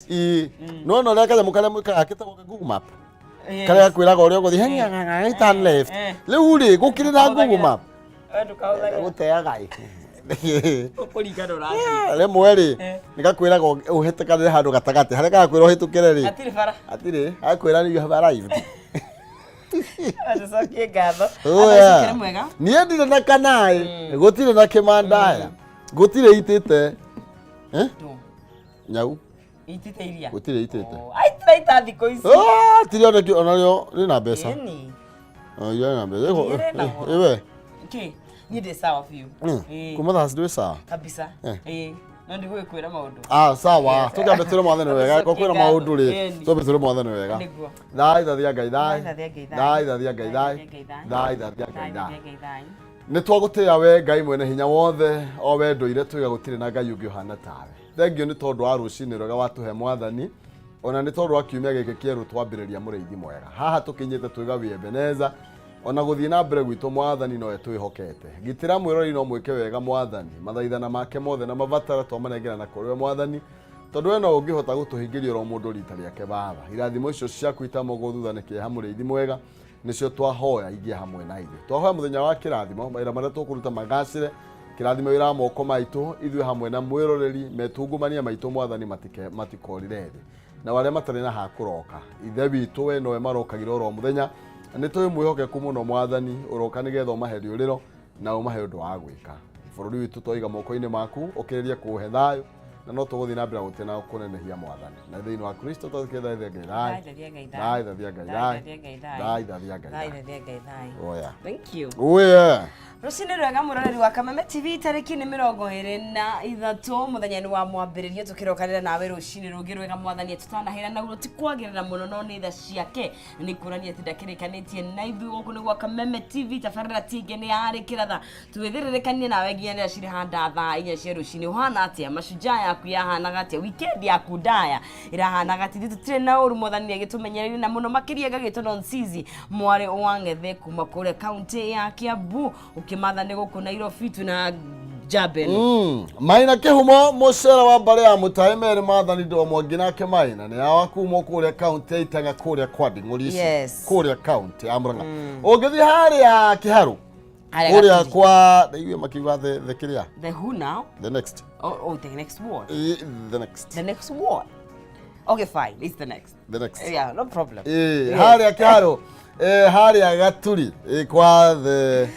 Ii, nona ũrĩa kanyamũ karĩa mwĩkaga ketagwo ka Google Map karĩa gakwĩraga ũrĩa ũgũthiĩ heng'ang'ang'a turn left. Rĩu rĩ, gũkĩrĩ na Google Map gũteaga ĩ. Ũkũringana ũrathiĩ. Rĩmwe rĩ, nĩ gakwĩraga ũhĩtũkanĩre handũ gatagatĩ, harĩa gagakwĩra ũhĩtũkĩre rĩ, Hatirĩ bara. hatirĩ, gakwĩra you have arrived. Tũcokie ngatho. Oh, Atha yeah. ũcokere mwega. Niĩ ndirĩ na kanaĩ, gũtirĩ na kĩmandaya, gũtirĩ itĩte. Eh? Ndũ. Nyau. Itite iria. Gũtirĩ itĩte. Oh, Aitiraita thikũ ici. Ah, tiri ona kĩ- ona rĩo rĩna mbeca. Ĩni. Oh, iria rĩna mbeca. Iria rĩna goro. Ĩwe. Kĩ? Niĩ ndĩ sawa biũ. Ĩĩ. Kuma thaa ndwĩ sawa. Kabisa. Eh. Ĩĩ. No ndigũgĩkwĩra maũndũ. Ah, sawa. Tũkĩambe twĩre mwathani wega. Ko kwĩna maũndũ rĩ. Ĩni. Twambe twĩre mwathani wega. Nĩguo. Thai thathia Ngai thai. Thai thathia Ngai thai. Thai thathia Ngai thai. Thai thathia Ngai thai. Thai thathia Ngai Thai thai. thathia Ngai thai. Nĩ twagũtĩĩa we Ngai mwene hinya wothe, o we ndũire tuiga gũtirĩ na Ngai ũngĩ ũhana tawe. Thengiũ nĩ tondũ wa rũcinĩ rwega watũhe Mwathani, ona nĩ tondũ wa kiumia gĩkĩ kĩerũ twambĩrĩria mũrĩithi mwega. Haha tũkinyĩte tuiga wĩ Ebeneza, ona gũthiĩ na mbere gwitũ Mwathani nowe twĩhokete. Gitĩra mwĩroreri no mwĩke wega Mwathani, mathaithana make mothe na mabatara twamanengera na kũrĩ we Mwathani, tondũ we no ũngĩhota gũtũhingĩria oro mũndũ rita rĩake Baba. Irathimo icio ciaku itamogwo thutha nĩ kĩeha mũrĩithi mwega, nĩcio twahoya igĩe hamwe na ithuĩ. Twahoya mũthenya wa kĩrathimo, mawĩra marĩa tũkũruta magacĩre, kĩrathimo wĩra wa moko maitũ, ithuĩ hamwe na mwĩroreri, metungumania maitũ Mwathani matikorire thĩ. Nao arĩa matarĩ na ha kũroka, Ithe witũ we nowe marokagĩra oro mũthenya, na nĩ tũĩ mwĩhokeku mũno Mwathani, ũroka nĩgetha ũmahe rĩũrĩro na ũmahe ũndũ wa gwĩka. Bũrũri witũ twaiga moko-inĩ maku, ũkĩrĩrie kũũhe thayũ, na no tũgũthiĩ na mbere gũtĩa na kũnenehia Mwathani. Na thĩinĩ wa Kristo twathiĩ Ngai thayũ. Thaithia Ngai thayũ. Thaithia Ngai thayũ. Thaithia Ngai thayũ. Thaithia Ngai thayũ. Thaithia Ngai thayũ. Oya. Thank you. Oya. Rũcinĩ rwega mũroreri wa Kameme TV tarĩki nĩ 23 mũthenya nĩ wa mwambĩrĩrio tũkĩrokanĩra nawe rũcinĩ rũngĩ rwega mwathani tũtanahĩra naguo ti kwagĩrĩra mũno no nĩ tha ciake na nĩ kuonania atĩ ndakĩrĩkanĩtie na ithuĩ gũkũ nĩ gwa Kameme TV tabarĩra ti ĩngĩ nĩ yarĩ kĩratha twĩthĩrĩrĩkanie nawe nginya rĩrĩa cirĩ handa thaa 4 cia rũcinĩ ũhana atĩa mashujaa yaku yahanaga atĩa weekend yaku ndaya ĩrahanaga atĩa ithuĩ tũtirĩ na ũru mwathani nĩ agĩtũmenyereire na mũno makĩria ngagĩtwo Nonsizi mwarĩ wa Ng'ethe kuma kũrĩa kaunti ya Kiambu ũkĩmatha nĩ gũkũ Nairobi twĩna njamba ĩno. Maina Kĩhumo mũcera wa mbarĩ ya Mũtaĩ merĩ Maathani Ndoo Mwangi nake Maina nĩ awa kuma kũrĩa kaunti ya Itaga kũrĩa kwa Nding'ũri ici kũrĩa kaunti ya Murang'a ũngĩthiĩ harĩa Kĩharũ Harĩa kũrĩa Gaturi. kwa ndaigua makiuga the kĩrĩa The who now? The next. Oh, the next word. The next. The next word. Okay, fine. It's the next. The next. Yeah, no problem. Harĩa Kĩharũ, harĩa Gaturi, kwa the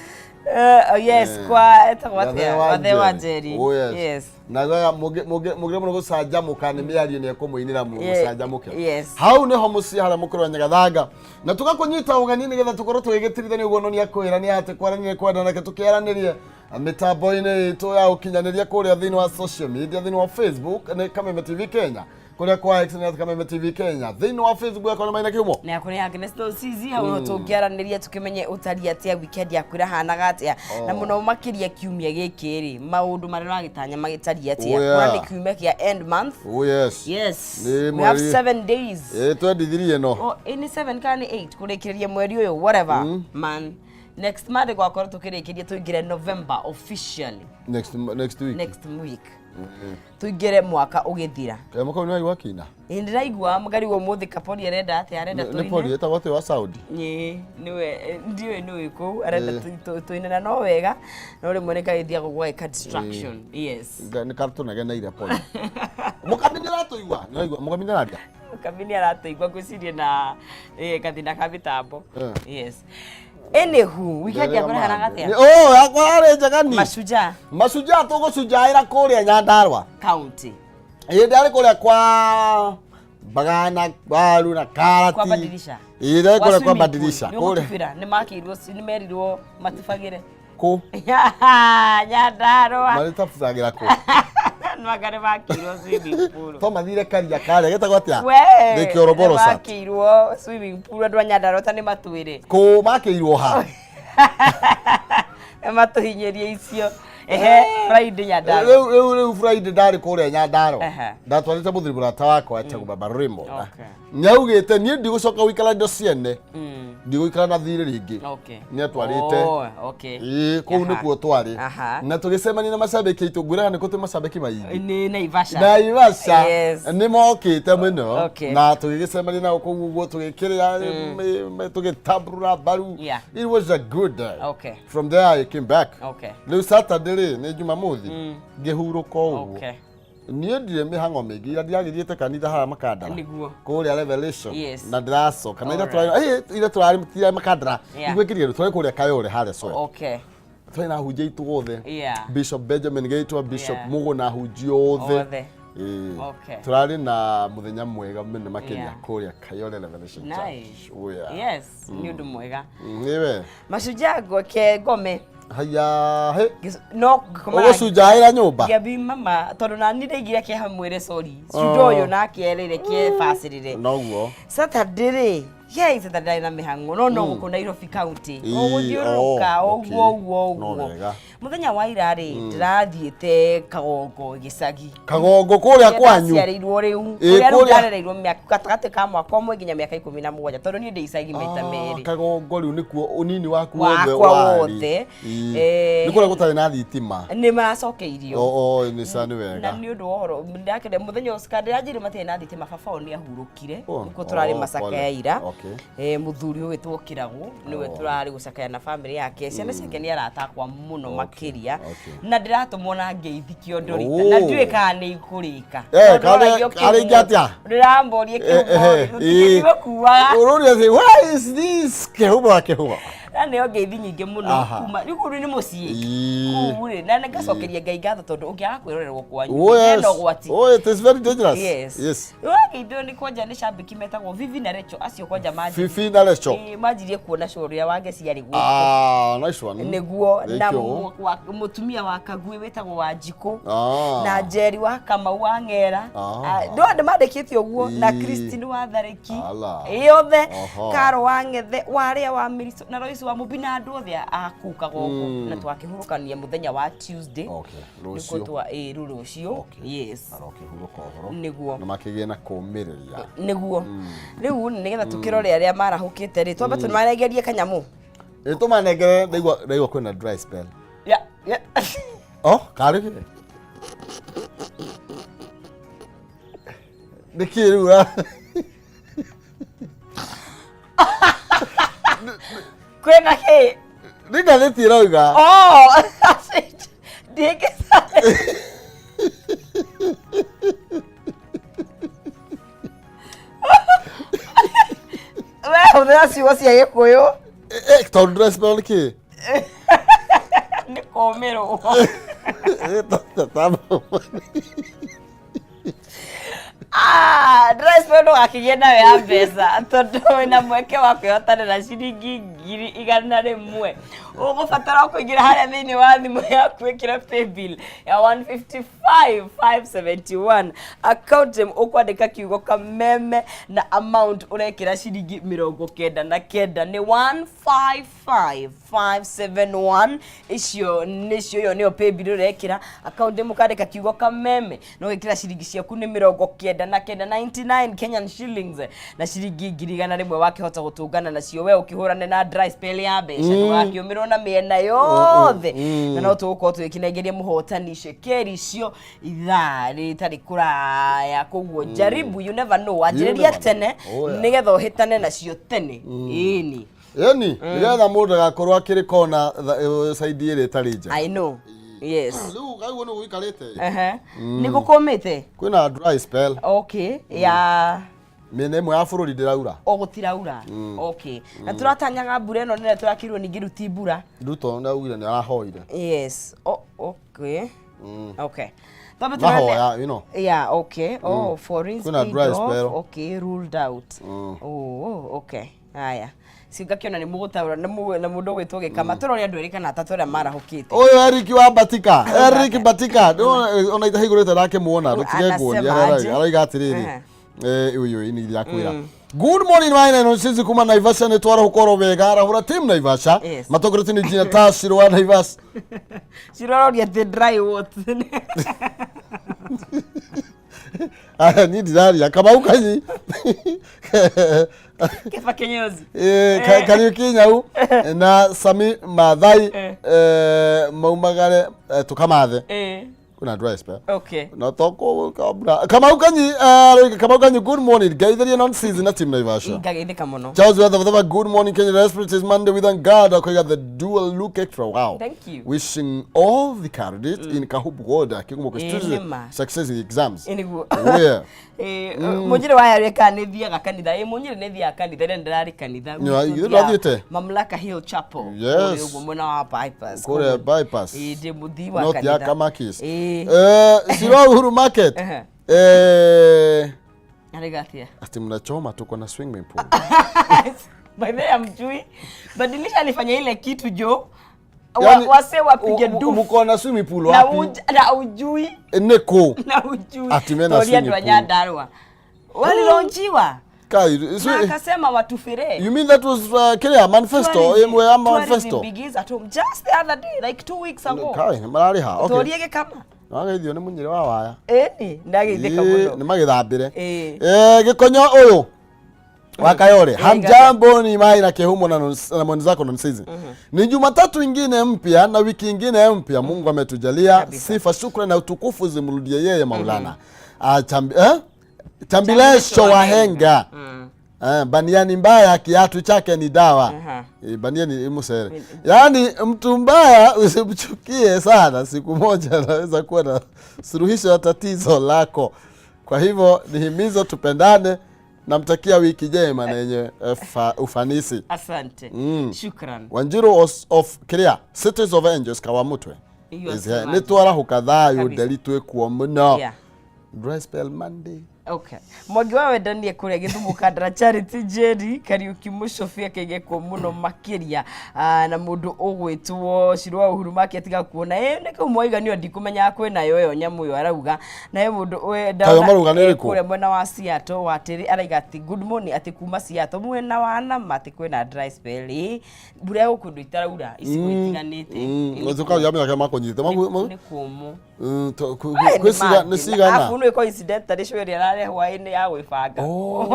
Oh, yes, kwa etagwo atĩa? Wathe wa Njeri. Oh, yes. Yes. Na mũngĩremwo nĩ gũcanjamũka nĩ mĩario nĩ ekũmũinĩra mũcanjamũke. Hau nĩho mũciĩ harĩa mũkũrũ wa Nyagathanga. Na tũgakũnyita ũgeni nĩgetha tũkorwo tũgĩgĩtirithania ũguo no nĩakwĩra nĩ atĩ kwaranĩria kwenda nake tũkĩaranĩrie mĩtambo-inĩ itũ ya ũkinyanĩria kũrĩa thĩinĩ wa social media, thĩinĩ wa Facebook nĩ Kameme TV Kenya, kũrĩa kwa X nĩ Kameme TV Kenya, thĩinĩ wa Facebook yakwa nĩ Maina Kĩhumo na yakwa nĩ Agnes Nonsizi hau no tũngĩaranĩria tũkĩmenye ũtariĩ atĩa weekend yaku ĩrahanaga atĩa na mũno makĩria kiumia gĩkĩ rĩ maũndũ marĩa ũragĩtanya magĩtariĩ atĩa. Oh, yeah. Kuona nĩ kiumia kĩa end month. Oh yes. Yes. Nĩ We have mweri- 7 days. Ĩ twendithirie ĩno. Oh, ĩ nĩ 7 kana nĩ 8 kũrĩkĩrĩria mweri ũyũ, whatever man. Next Monday gwakorwo tũkĩrĩkĩria tũingĩre November officially. Next week. Next week tũingĩre mwaka ũgĩthira. Kaĩ mũkau nĩ waigua kĩina? Ĩ ndĩraigua mũgarigwo mũthĩ Kapori arenda atĩa, arenda Nĩ pori tũine. ĩtagwo atĩ wa Saudi. Ĩ nĩwe, ndiũĩ nĩ ũrĩkũ arenda tũine na no wega no rĩmwe nĩ kagĩthiaga gweka distraction, yes. Nĩ karũtũnegeneire pori. Mũkami nĩ aratũigua? Nĩ ũraigua mũkami nĩ araria? Mũkami nĩ aratũigua ngwĩciria na gathĩna ka mĩtambo. Yes, anywho, weekend yaku ĩrahanaga atĩa? Oh, yakwa yarĩ njega ni. Mashujaa. Mashujaa tũgũcujaĩra kũrĩa Nyandarua. County. Ĩ ndarĩ kũrĩa kwa bagana waru na karati. Kwa badilisha. Ĩ ndarĩ Kwa kũrĩa kwa swimming pool. badilisha. Nĩ Kũrĩa. ũgũtubĩra nĩ makĩirwo nĩ merirwo matubagĩre. Kũ? Nyandarua. Marĩtabutagĩra kũ? Nwanga nĩ makĩirwo swimming pool. To mathire karia karĩa getagwo atĩa? We, Lake Oroborosat. nĩmakĩirwo swimming pool andũ a Nyandarua ta nĩ matwĩre. Kũ makĩirwo ha? Nĩ matũhinyĩrie icio. Ehe, Friday Nyandarua. Rĩu Friday ndarĩ kũrĩa Nyandarua. Ndatwarĩte mũthuri mũrata wakwa etagwo Baba Raymond. Nĩaugĩte niĩ ndigũcoka gũikara indo ciene. Ndigũikara na thirĩ rĩngĩ. Okay. Nĩ atwarĩte. Oh, okay. Ĩĩ, kũu nĩkuo twarĩ. Aha. Na tũgĩcemania na macambĩki aitũ, ngwĩraga nĩkũ twĩ macambĩki maingĩ. Nĩ Naivasha. Naivasha. Yes. Nĩ mokĩte mũno. Okay. Na tũgĩgĩcemania nao kũu ũguo tũgĩkĩrĩa tũgĩtamburura mbaru. Yeah. It was a good day. Okay. From there I came back. Okay. Rĩu Saturday rĩ, nĩ Jumamothi, ngĩhurũka ũguo. Okay. Niĩ ndirĩ mĩhang'o mĩingĩ, ira ndiragĩthiĩte kanitha haha Makandara. Nĩguo. Kũrĩa Revelation. Yes. Na ndĩracoka. Na ira Alright. tũrarĩ, ira tũrarĩ tira Makandara. Yeah. Igwĩkĩria tũrarĩ kũrĩa Kayole harĩa Soya. Okay. Twarĩ na ahunjia aitũ othe. Yeah. Bishop Benjamin Gaitwa, Bishop Yeah. Mugo na ahunjia othe. Othe. Ĩĩ. Okay. Tũrarĩ na mũthenya mwega mũno makĩria Yeah. kũrĩa Kayole Revelation Nice. Church. Oh, yeah. Yes, nĩ ũndũ mwega. Nĩwe. Mashujaa gwake ngome. Haya, he. No ngĩkoma Ũgũcunjaĩra nyũmba? Ngĩambi mama tondũ nani ndaigire kĩeha mwĩre sorry. Cunja ũyũ nake erĩre kĩbacĩrĩre. Noguo. Saturday rĩ, yei Saturday ndarĩ na mĩhang'o no no gũkũ Nairobi County. Ĩĩ, Ũgũthiũrũrũka oh, ũguo okay. ũguo No ũguo. wega. Mũthenya wa ira rĩ, ndĩrathiĩte Kagongo gĩcagi. Kagongo kũrĩa kwanyu. Ndaciarĩirwo rĩu. Ĩĩ, Kũrĩa rĩu kũrĩa- ndarereirwo mĩaka gatagatĩ ka mwaka ũmwe nginya mĩaka 17 tondũ niĩ ndĩ icagi maita Ah, merĩ. Kagongo rĩu nĩkuo ũnini waku wothe Wakwa warĩ. wothe. Ĩĩ. Eh, Nĩ kũrĩa gũtarĩ na thitima. Nĩ maracokeirio. O, o, nĩ ca nĩ Na wega. nĩ ũndũ wa ũhoro ndakĩre mũthenya ũcio kana ndĩranjĩrire matirĩ na thitima, baba wao nĩ ahurũkire. Oh, Nĩkuo tũrarĩ oh, macakaya pole. ira. Okay. Mũthuri ũgwĩtwo Kĩragũ nĩwe tũrarĩ gũcakaya na bamĩrĩ yake. Ciana ciake nĩ arata akwa mũno makĩria. Okay. Na ndĩratũmwo na ngeithi kĩondo rita. Oh. Na ndiũĩ kana nĩ ikũrĩka. Eh, Tondũ ndĩraigua karĩ ingĩ atĩa? Ndĩramboria Eh, kĩhumo. eh, Tũtingĩkuaga. Ũroria atĩ, where is this kĩhumo wa kĩhumo? Na nĩyo ngeithi nyingĩ mũno Aha. kuma rĩu kũu nĩ mũciĩ. Ĩĩ. Kũu rĩ, na ngacokeria Ngai ngatho tondũ ũngĩaga kwĩrorerwo kwanyu Oh, yes. hena ũgwati. Oh, it is very dangerous. Yes. Yes. Ũrageithio nĩ kwanja nĩ cambĩki metagwo Vivi na Recho acio kwanja manjirie. Fifi na Recho. Ĩĩ, manjirie kuona show ũrĩa Wangeci arĩ gũkũ. Ah, nice one. Nĩguo Thank na you. mũtumia wa Kagui wĩtagwo Wanjikũ Ah. na Njeri wa Kamau wa Ng'era. Ah. Ah, no andũ mandĩkĩte ũguo na Ĩĩ. Christine wa Tharĩki. Ala. Ĩĩ othe Oho. Karo wa Ng'ethe warĩa wa Mirico na Lois wa Mũmbi na andũ othe a kũu Kagongo na twakĩhurũkania mũthenya wa Tuesday. Okay, Nĩkuo rũciũ. ĩĩ rĩu rũciũ. Okay. Yes. Arokĩhurũka ũhoro. Nĩguo. Na makĩgĩe na kũũmĩrĩria. Nĩguo rĩu nĩgetha tũkĩrore arĩa marahũkĩte rĩ, twambe tũmarengerie kanyamũ. Ĩ tũmanengere, ndaigua kwĩna dry spell. Yeah, yeah. Oh, karĩ kĩ? Nĩ kĩ rĩu Kwĩna kĩ? Nĩ ngathĩti ĩrauga. Oh, ndingĩca. We hũthĩra ciugo cia Gĩkũyũ. Eh, tondũ dry spell nĩ kĩ? Nĩ kũũmĩrwo. Eh, Ah, dry spell ndũgakĩgĩe nayo ya mbeca tondũ wĩna mweke wa kwĩhotanĩra ciringi 100,000. Ũgũbatara kũingĩra harĩa thĩinĩ wa thimũ yaku ĩkĩre paybill ya 155571 account name ũkwandĩka kiugo kameme na amount ũrekĩra ciringi 99 nĩ 155571. Icio nĩcio, ĩyo nĩyo paybill ũrekĩra. Account name ũkandĩka kiugo kameme na ũgekĩra ciringi ciaku nĩ 99, 99 Kenyan shillings, na ciringi 100,000 wakĩhota gũtũngana nacio we ũkĩhũrane na dry spell ya mbeca, ndũgakĩũmĩrwo na mĩena yothe. Na no tũgũkorwo tũgĩkĩnengeria mũhotani cekeri icio ithaa rĩtarĩ kũraya, koguo jaribu, you never know, wanjĩrĩria never know. tene Oh, yeah. nĩgetha ũhĩtane nacio tene. Ĩni. Ĩni, nĩgetha mũndũ agakorwo akĩrĩ kona side ĩrĩa ĩtarĩ njega. I know. Yes. Rĩu kaiguo nĩ gũikarĩte. Ehe. Nĩ gũkũmĩte? Kwĩna dry spell. Okay. Ya Mĩena ĩmwe ya bũrũri ndĩraura. O gũtiraura. Okay. Na tũratanyaga mbura ĩno nene tũrakĩrwo ningĩ rĩu ti mbura. Ruto nĩ augire nĩ arahoire. Yes. Oh, okay. Okay. Twambe Mahoya, you know. Yeah, okay. Oh, foreign Kwĩna speed dry off. spell. Okay, ruled out. Oh, okay. Haya. Cingakĩona nĩ mũgũtaũra na mũndũ ũgwĩtwo gĩkama tũrore andũ erĩ kana atatũ arĩa marahũkĩte. Ũyũ Eric wa Batika, Eric Batika, ndĩrona ona itahingũrĩte ndakĩmuona, ndũtige nguonia Anasema aje? arauga atĩrĩrĩ. Aha. Ũyũ nĩ irakwĩra. Good morning my name is kuma Naivasha nĩ twarahũka oro wega arahũra team Naivasha. Yes. Matongoretio nĩ Gina Tashiro wa Naivasha. Ciroria atĩ dry what? Aya, niĩ ndiraria Kamau Kanyi. Kĩba kĩnyozi. Eh, Kariuki Nyau na Sami Mathai. Maumagare, tukamathe. Kuna dry spell. No toko kabra Kamau Kanyi, Kamau Kanyi, good morning, geithĩria non season na team Naivasha. Ngageithĩka mũno. Charles Weather, good morning Kenya Diaspora. It is Monday with God. Akoiga the dual look extra wow. Thank you. Wishing all the candidates in Kahubu Ward, Kigumo constituency Nĩma. success in the exams. Ĩ, nĩguo. Yeah. Mũnyĩrĩ wa yarĩ kana nĩ thiaga kanitha? Ĩ, mũnyĩrĩ nĩ thiaga kanitha, ĩrĩa ndĩrarĩ kanitha. Yeah, Gwitũ ithuĩ thiaga twathiĩte? Mamlaka Hill Chapel. Yes. Kũrĩa ũguo mwena wa bypass. Kũrĩa bypass. Ĩ, ndĩ mũthii wa Not ya kanitha. Kamakis. Ĩ. Siro Uhuru Market. Ehe. Arĩga atĩa? Ati mnachoma, tuko na swimming pool. By the way, amjui badilisha, alifanya ile kitu jo Yani, wase wapige dufu. Mko na swimming pool na wapi? Na ujui. Nĩkũ? Na ujui. Ati mena Tori swimming andũ a pool. Nyandarua walilonjiwa Kai, na akasema watufire. You mean that was kĩrĩa manifesto ĩmwe ya manifesto? Begins at home just the other day, like 2 weeks ago. Kai, mararĩha. Okay. Torie gĩkama. Wageithio nĩ mũnyĩrĩ wa waya. Ĩni ndageithĩka Ĩĩ, mũno. nĩ magĩthambĩre. Ĩĩ. Gĩkonyo ũyũ wa Kayole, Ĩĩ, hamjambo, ni mai na Kehumo na mwenzako Nonsizi. Ni Jumatatu ingine mpya na wiki ingine mpya Mungu ametujalia. Kabisa. Sifa, shukrani na utukufu zimrudie yeye Maulana. Ah, Chambilesho wahenga. Baniani mbaya kiatu chake ni dawa. Baniani musere. Yaani mtu mbaya usimchukie sana, siku moja anaweza kuwa na suluhisho ya tatizo lako. Kwa hivyo ni himizo tupendane, namtakia wiki njema na yenye ufanisi. Asante. Shukran. Wanjiru of Kiria, Cities of Angels Kawamutwe. Iyo Is here. asemaje? Nĩ twarahuka thayũ Kabisa. nderi twĩkuo mũno. Dry spell Monday. Okay. Mwangi wa wendanie kũrĩa Gĩthumo Kandara Charity Njeri Kariuki Mũcobi akĩgekwo mũno makĩria. Na mũndũ ũgwĩtwo Ciro wa Uhuru Market tiga kuona ĩ nĩ kau mwaiganio ndikũmenyaga kwĩnayo ĩyo nyamũ ĩyo arauga naye mũndũ Kayo marauga nĩ ĩrĩkũ? Kũrĩa mwena wa Seattle wa Tĩrĩ araiga atĩ good morning, atĩ kuma Seattle mwena wa Nama atĩ kwĩna dry spell. Ĩ, mbura ya gũkũ ndũ itaraura icigo itiganĩte. Ĩ, nĩ Tũkauga mĩaka makũnyitĩte. nĩ kũmũ. Kwĩ nĩ cigana? Afu nĩ coincidentally show ĩrĩa ĩrarĩ hwaĩ-inĩ ya gwĩbanga. Oh.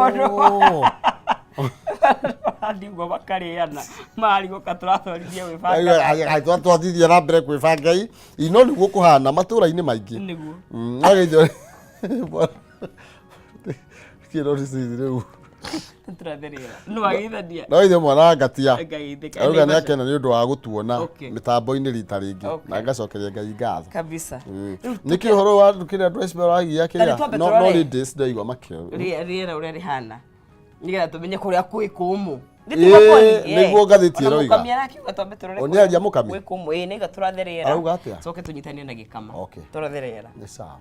Ndigua makarĩana marigwo ka tũratwarithia gwĩbanga. Twatithia na mbere kwĩbanga i no nĩguo kũhana matũra-inĩ maingĩ. Nĩguo. Wageithio kĩrori rĩu. Tũratherera no wageithania. Nageithio mwana wa ngatia. Ngageithĩka. Arauga nĩ akena nĩ ũndũ wa gũtuona mĩtambo-inĩ rita rĩngĩ na ngacokeria Ngai ngatho. Kabisa. Nĩkĩ ũhoro wa kĩrĩa dress bell wagia Na nĩ kĩrĩa twambe no tũrore. no ladies ndaigua makĩo. Rĩera ũrĩa rĩhana nĩgetha tũmenye kũrĩa kwĩ kũmũ. Ĩĩ, nĩguo ngathĩti ĩroiga. Mũkami arakiuga twambe tũrore. O, nĩaria Mũkami? Gwĩ kũmũ, ĩĩ, nĩiga tũrathe rĩera. Arauga atĩa? Coke tũnyitanie na gĩkama. Okay. Tũrathe rĩera. Nĩ sawa.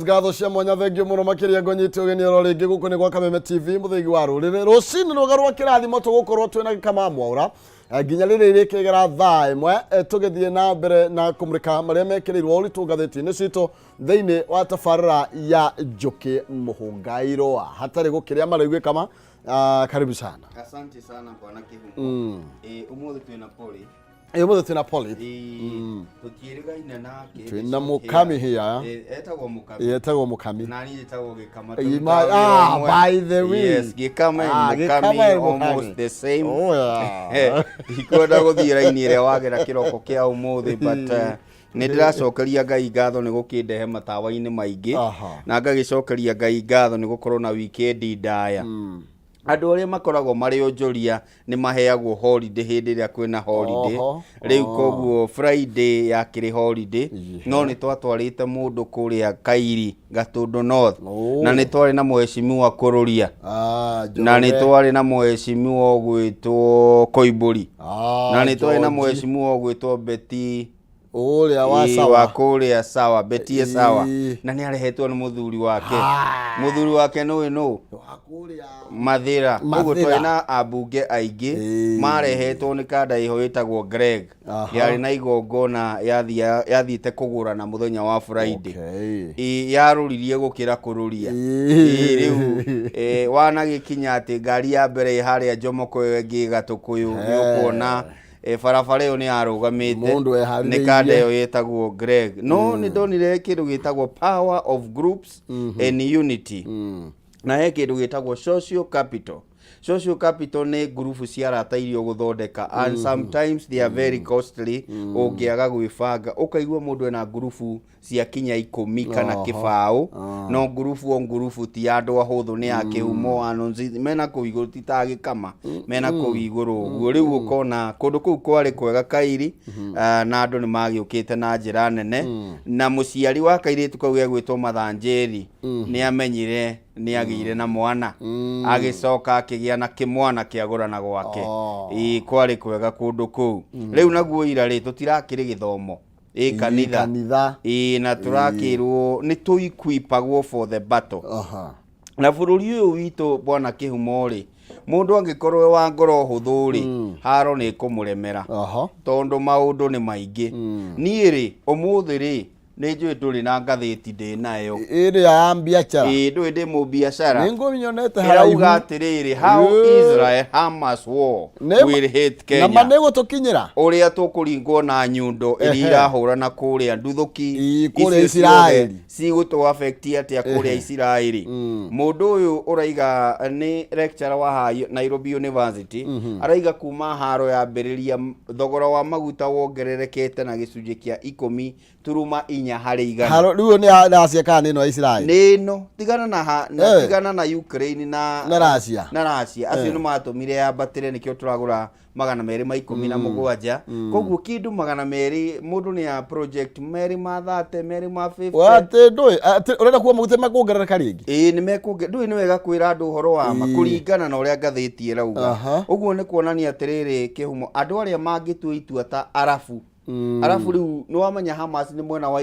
Ngatho cia mwanya, thengio mũno makĩria. Ngonyite ũgeni oro rĩngĩ gũkũ nĩ gwa Kameme TV, mũthĩgi wa rũrĩrĩ. Rũcinĩ rũga rwa kĩrathimo tũgũkorwo twĩna Gĩkama Mwaũra nginya rĩrĩa irĩkĩgera thaa 1, tũgĩthiĩ na mbere na kũmũrĩka marĩa mekĩrĩirwo ũritũ ngathĩti-inĩ citũ thĩinĩ wa tabarĩra ya Njũkĩ Mũhũngairwa. Hatarĩ gũkĩrĩa marĩu, Gĩkama, karibu sana. Asante sana, bwana Kihumo. Umuthi twina Poli. Ũmũthĩ twĩna Poli. Tũtiĩrĩgaine nake. Twĩna Mũkami here. Etagwo Mũkami. Etagwo Mũkami. Na niĩ njĩtagwo Gĩkama. Ah, by the way. Yes, Gĩkama and Ah, Mũkami, Gĩkama and Mũkami. almost the same. Oh, yeah. Ndikwenda gũthiĩ raini ĩrĩa wagera kĩroko kĩa ũmũthĩ, but nĩ ndĩracokeria Ngai ngatho nĩ gũkĩndehe matawa-inĩ maingĩ na ngagĩcokeria Ngai ngatho nĩ gũkorwo na wikendi ndaya. Andũ arĩa makoragwo marĩ onjoria nĩ maheagwo holiday hĩndĩ ĩrĩa kwĩna holiday. Rĩu koguo Friday yakĩrĩ holiday, no nĩ twatwarĩte mũndũ kũrĩa Kairi Gatũndũ North na nĩ twarĩ na mheshimiwa Kũrũria na nĩ Njoroge. Twarĩ na mheshimiwa ũgwĩtwo Koimbũri na nĩ twarĩ na George. mheshimiwa ũgwĩtwo Betty Ũrĩa wa wa sawa. Kũrĩa sawa, Betty sawa. Na nĩ arehetwo nĩ mũthuri wake. Mũthuri wake nũĩ nũ? Wa kũrĩa Mathĩra. Koguo Mathĩra. twarĩ na ambunge aingĩ marehetwo nĩ kanda ĩho ĩtagwo Greg. Yarĩ na igongona yathiĩte kũgũrana mũthenya wa Friday. Yarũririe gũkĩra kũrũria. Rĩu wanagĩkinya atĩ ngari ya mbere ĩ harĩa Jomoko, ĩyo ĩngĩ Gatũkũyũ, nĩ ũkuona barabara ĩyo nĩ yarũgamĩte. Mũndũ eharĩrĩirie. Nĩ kanda ĩyo ĩtagwo Greg. No nĩ ndonire kĩndũ gĩtagwo power of groups and unity, na he kĩndũ gĩtagwo social capital. Social capital nĩ ngurubu cia arata iria ũgũthondeka, and sometimes they are very costly ũngĩaga gwĩbanga. Ũkaigua mũndũ ena ngurubu cia kinya 10 kana 20, no ngurubu o ngurubu ti ya andũ ahũthũ, nĩ ya kĩhumo anonzi mena kũu igũrũ, ti ta Gĩkama mena kũu igũrũ ũguo. Rĩu ũkona kũndũ kũu kwarĩ kwega Kairi, na andũ nĩ magĩũkĩte na njĩra nene, na mũciari wa kairĩtu kau gegwĩtwo Mathanjeri nĩ amenyire nĩ agĩire na mwana, agĩcoka akĩgĩa na kĩmwana kĩagũrana gwake. Ĩĩ, kwarĩ kwega kũndũ kũu. Rĩu naguo ira rĩ, tũtirakĩrĩ gĩthomo ĩ kanitha. Kanitha. Ĩĩ, na tũrakĩrwo nĩ tũikwipagwo for the battle. Na bũrũri ũyũ witũ, bwana Kĩhumo rĩ, mũndũ angĩkorwo e wa ngoro hũthũ rĩ, haro nĩ ĩkũmũremera tondũ maũndũ nĩ maingĩ. Niĩ rĩ, ũmũthĩ rĩ, nĩ njũĩ ndũrĩ na ngathĩti ndĩ nayo. Ĩrĩa ya biacara? Ĩĩ, ndũĩ ndĩ mũbiacara. Nĩ ngũmĩnyonete haraihu. Ĩrauga atĩrĩrĩ, how Israel Hamas war will hit Na ma Kenya. nĩ gũtũkinyĩra. Ũrĩa tũkũringwo na nyundo iria irahũrana kũrĩa nduthũki Kũrĩa icio ciothe Isiraeli. cigũtũ affect atĩa kũrĩa Isiraeli. Mũndũ ũyũ ũraiga nĩ lecturer wa Nairobi University, araiga kuma haro yambĩrĩria, thogora wa maguta wongererekete na gĩcunjĩ kĩa 10.4%. Haro rĩu nĩ Russia kana nĩ ĩno ya Isiraeli? Nĩ ĩno, tigana na, ha, na tigana na Ukraine na Na Russia. Na Russia acio nĩ matũmire yambatĩre, nĩkĩo tũragũra 217. Koguo kĩndũ 200, mũndũ nĩ ya project 230, 250. Atĩ ndũĩ atĩ ũrenda kuga maguta mekuongerereka rĩngĩ? Ĩĩ, nĩ mekũnge. Ndũĩ nĩ wega kwĩra andũ ũhoro wa ma kũringana na ũrĩa ngathĩti ĩrauga. Ũguo nĩ kuonania atĩrĩrĩ, Kĩhumo, andũ arĩa mangĩtua itua ta Arabu, arabu rĩu nĩ wamenya Hamas nĩ mwena wa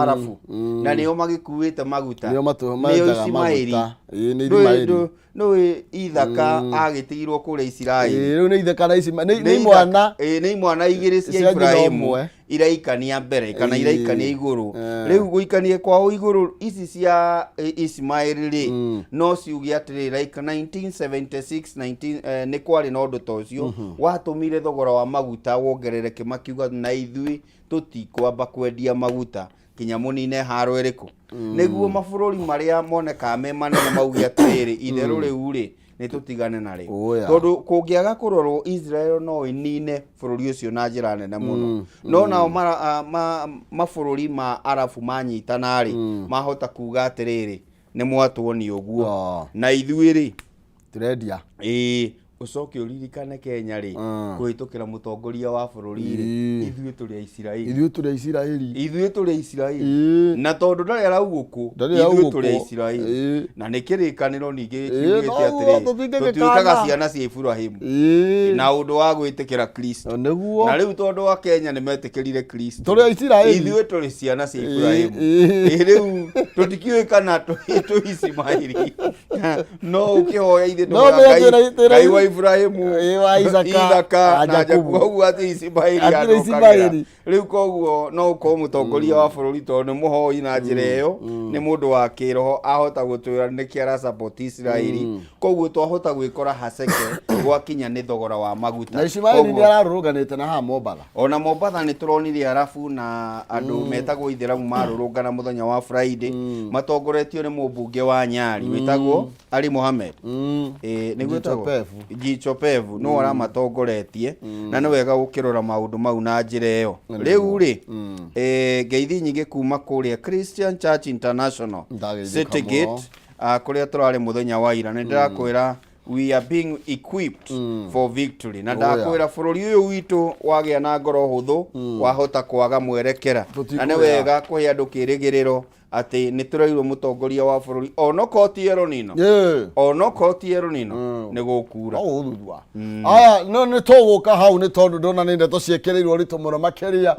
Arabu, na nĩo magĩkuĩte maguta. Nĩo nĩo menjaga Ismaili. maguta. Ĩĩ, nĩ Ndũĩ- Ismaili. Nũĩ Ithaka agĩtigirwo kũrĩa Isiraeli. Ĩĩ, rĩu nĩ itheka na nĩ Nĩ imwana. Ĩĩ, nĩ imwana igĩrĩ cia Cia nyina Ibrahimu ũmwe. iraikania mbere kana iraikania igũrũ. Rĩu gũikania kwao igũrũ, ici cia Ismaili rĩ, no ciuge atĩrĩ, like 1976 19, nĩ kwarĩ na ũndũ ta ũcio watũmire thogora wa maguta wongerereke, makiuga na ithuĩ tũtikwamba kwendia maguta kinya mũnine haro ĩrĩkũ, nĩguo mabũrũri marĩa monekaga me manene mauge atĩrĩrĩ, itherũ rĩu rĩ, nĩ tũtigane narĩo. Tondũ kũngĩaga kũrorwo, Israel no ĩnine bũrũri ũcio na njĩra nene mũno. No nao mabũrũri ma Arabu manyitana rĩ, mahota kuga atĩrĩrĩ, nĩ mwatuonia ũguo, na ithuĩ rĩ Tũrendia. Ĩĩ. Ũcoke ũririkane Kenya rĩ, kũhĩtũkĩra mũtongoria wa bũrũri rĩ, ithuĩ tũrĩ Aisiraeli. Ithuĩ tũrĩ Aisiraeli. Ithuĩ tũrĩ Aisiraeli. Na tondũ ndarĩ araugũkũ, Ndarĩ ithuĩ araugũkũ. tũrĩ Aisiraeli. Na nĩ kĩrĩkanĩro ningĩ kiugĩte noguo atĩrĩ, tũtingĩgĩkana. tũtuĩkaga ciana cia Iburahimu na ũndũ wa gwĩtĩkĩra Kristo. Nĩguo. Na rĩu tondũ wa Kenya nĩ metĩkĩrire Kristo, Tũrĩ Aisiraeli. ithuĩ tũrĩ ciana cia Iburahimu. Ĩĩ. Ĩ, rĩu tũtikĩũĩ kana twĩ Ismaili. No ũkĩhoya ithuĩ No tũhoya menya Ngai Ngai wa Iburahimu, Ĩĩ, wa Isaaka, Ithaka na na Jakubu. Jakubu. Koguo atĩ Ismaili Hatirĩ andũkagĩra. Ismaili. Rĩu koguo no ũkorwo mũtongoria wa bũrũri tondũ nĩ mũhoi na njĩra ĩyo, nĩ mũndũ wa kĩroho, ahota gũtwĩra nĩkĩ ara support Isiraeli. Koguo twahota gwĩkora haceke gwakinya nĩ thogora wa maguta. Na Ismaili Koguo- nĩ ararũrũnganĩte na haha Mombatha. Ona Mombatha nĩ tũronire Arabu na andũ metagwo Ithĩramu marũrũngana mũthenya wa Friday, matongoretio nĩ mũmbunge wa Nyali wĩtagwo Ali Mohamed. Ĩĩ, nĩguo Jicho etagwo? Pevu. Jicho Pevu nĩwe ũramatongoretie, na nĩ wega gũkĩrora maũndũ mau na njĩra ĩyo. Rĩu rĩ, ngeithi nyingĩ kuma kũrĩa Christian Church International Ndageithĩka City mũno. Gate, kũrĩa tũrarĩ mũthenya wa ira. Nĩ ndĩrakwĩra we are being equipped for victory. Na Oh, yeah. ndakwĩra bũrũri ũyũ witũ wagĩa na ngoro hũthũ, wahota kwaga mwerekera. Na nĩ Tũtikũrĩa. wega kũhe andũ kĩrĩgĩrĩro atĩ nĩ tũreirwo mũtongoria wa bũrũri onokorwo ti El Nino, onokorwo ti El Nino, nĩ gũkura. No gũthuthua. Aya, no nĩ tũgũka hau nĩ tondũ ndona nĩ ndeto ciĩkĩrĩirwo ũritũ mũno makĩria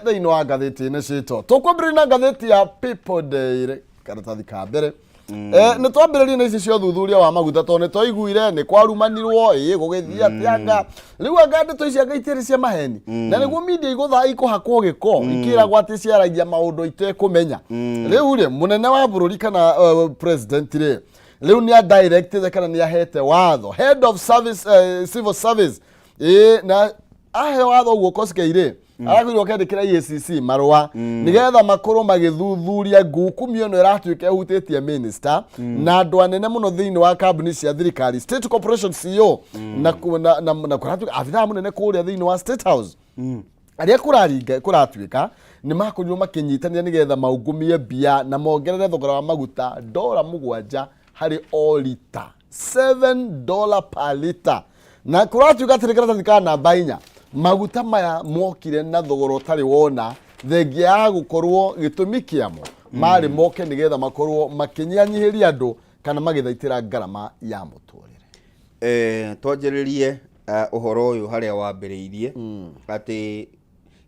thĩinĩ wa ngathĩti-inĩ citũ. Tũkwambĩrĩria na ngathĩti ya People Daily, karatathi ka mbere. Nĩ twambĩrĩrie na ici cia ũthuthuria wa maguta tondũ nĩ twaiguire nĩ kwarumanirwo, ĩ gũgĩthiĩ atĩa anga rĩu anga ndeto ici anga itiarĩ cia maheni, na nĩguo media igũtha ikũhakwo gĩko ikĩragwo atĩ ciaragia maũndũ itekũmenya. Rĩu rĩ, mũnene wa bũrũri kana president rĩ, rĩu nĩ adirectĩte kana nĩ ahete watho head of service, civil service, ĩ na ahe watho ũguo Koskei rĩ, arakwĩrwo akĩandĩkĩra EACC marũa nĩgetha makorwo magĩthuthuria ngukumio ĩno ĩratuĩka ĩhutĩtie minister na andũ anene mũno thĩinĩ wa kambuni cia thirikari, State Corporation CEO, na na kũratuĩka abithaa mũnene kũrĩa thĩinĩ wa State House, arĩa kũraringa kũratuĩka nĩ makorirwo makĩnyitanĩra nĩgetha maungumie mbia na mongerere thogora wa maguta $7 harĩ o lita, $7 per liter. Na kũratuĩka atĩrĩ, karatathi ka namba 4, maguta maya mokire na thogora ũtarĩ wona thengia ya gũkorwo gĩtũmi kĩamo marĩ moke nĩgetha makorwo makĩnyihanyihĩria andũ kana magĩthaitĩra ngarama ya mũtũrĩre. Twanjĩrĩrie ũhoro ũyũ harĩa wambĩrĩirie, atĩ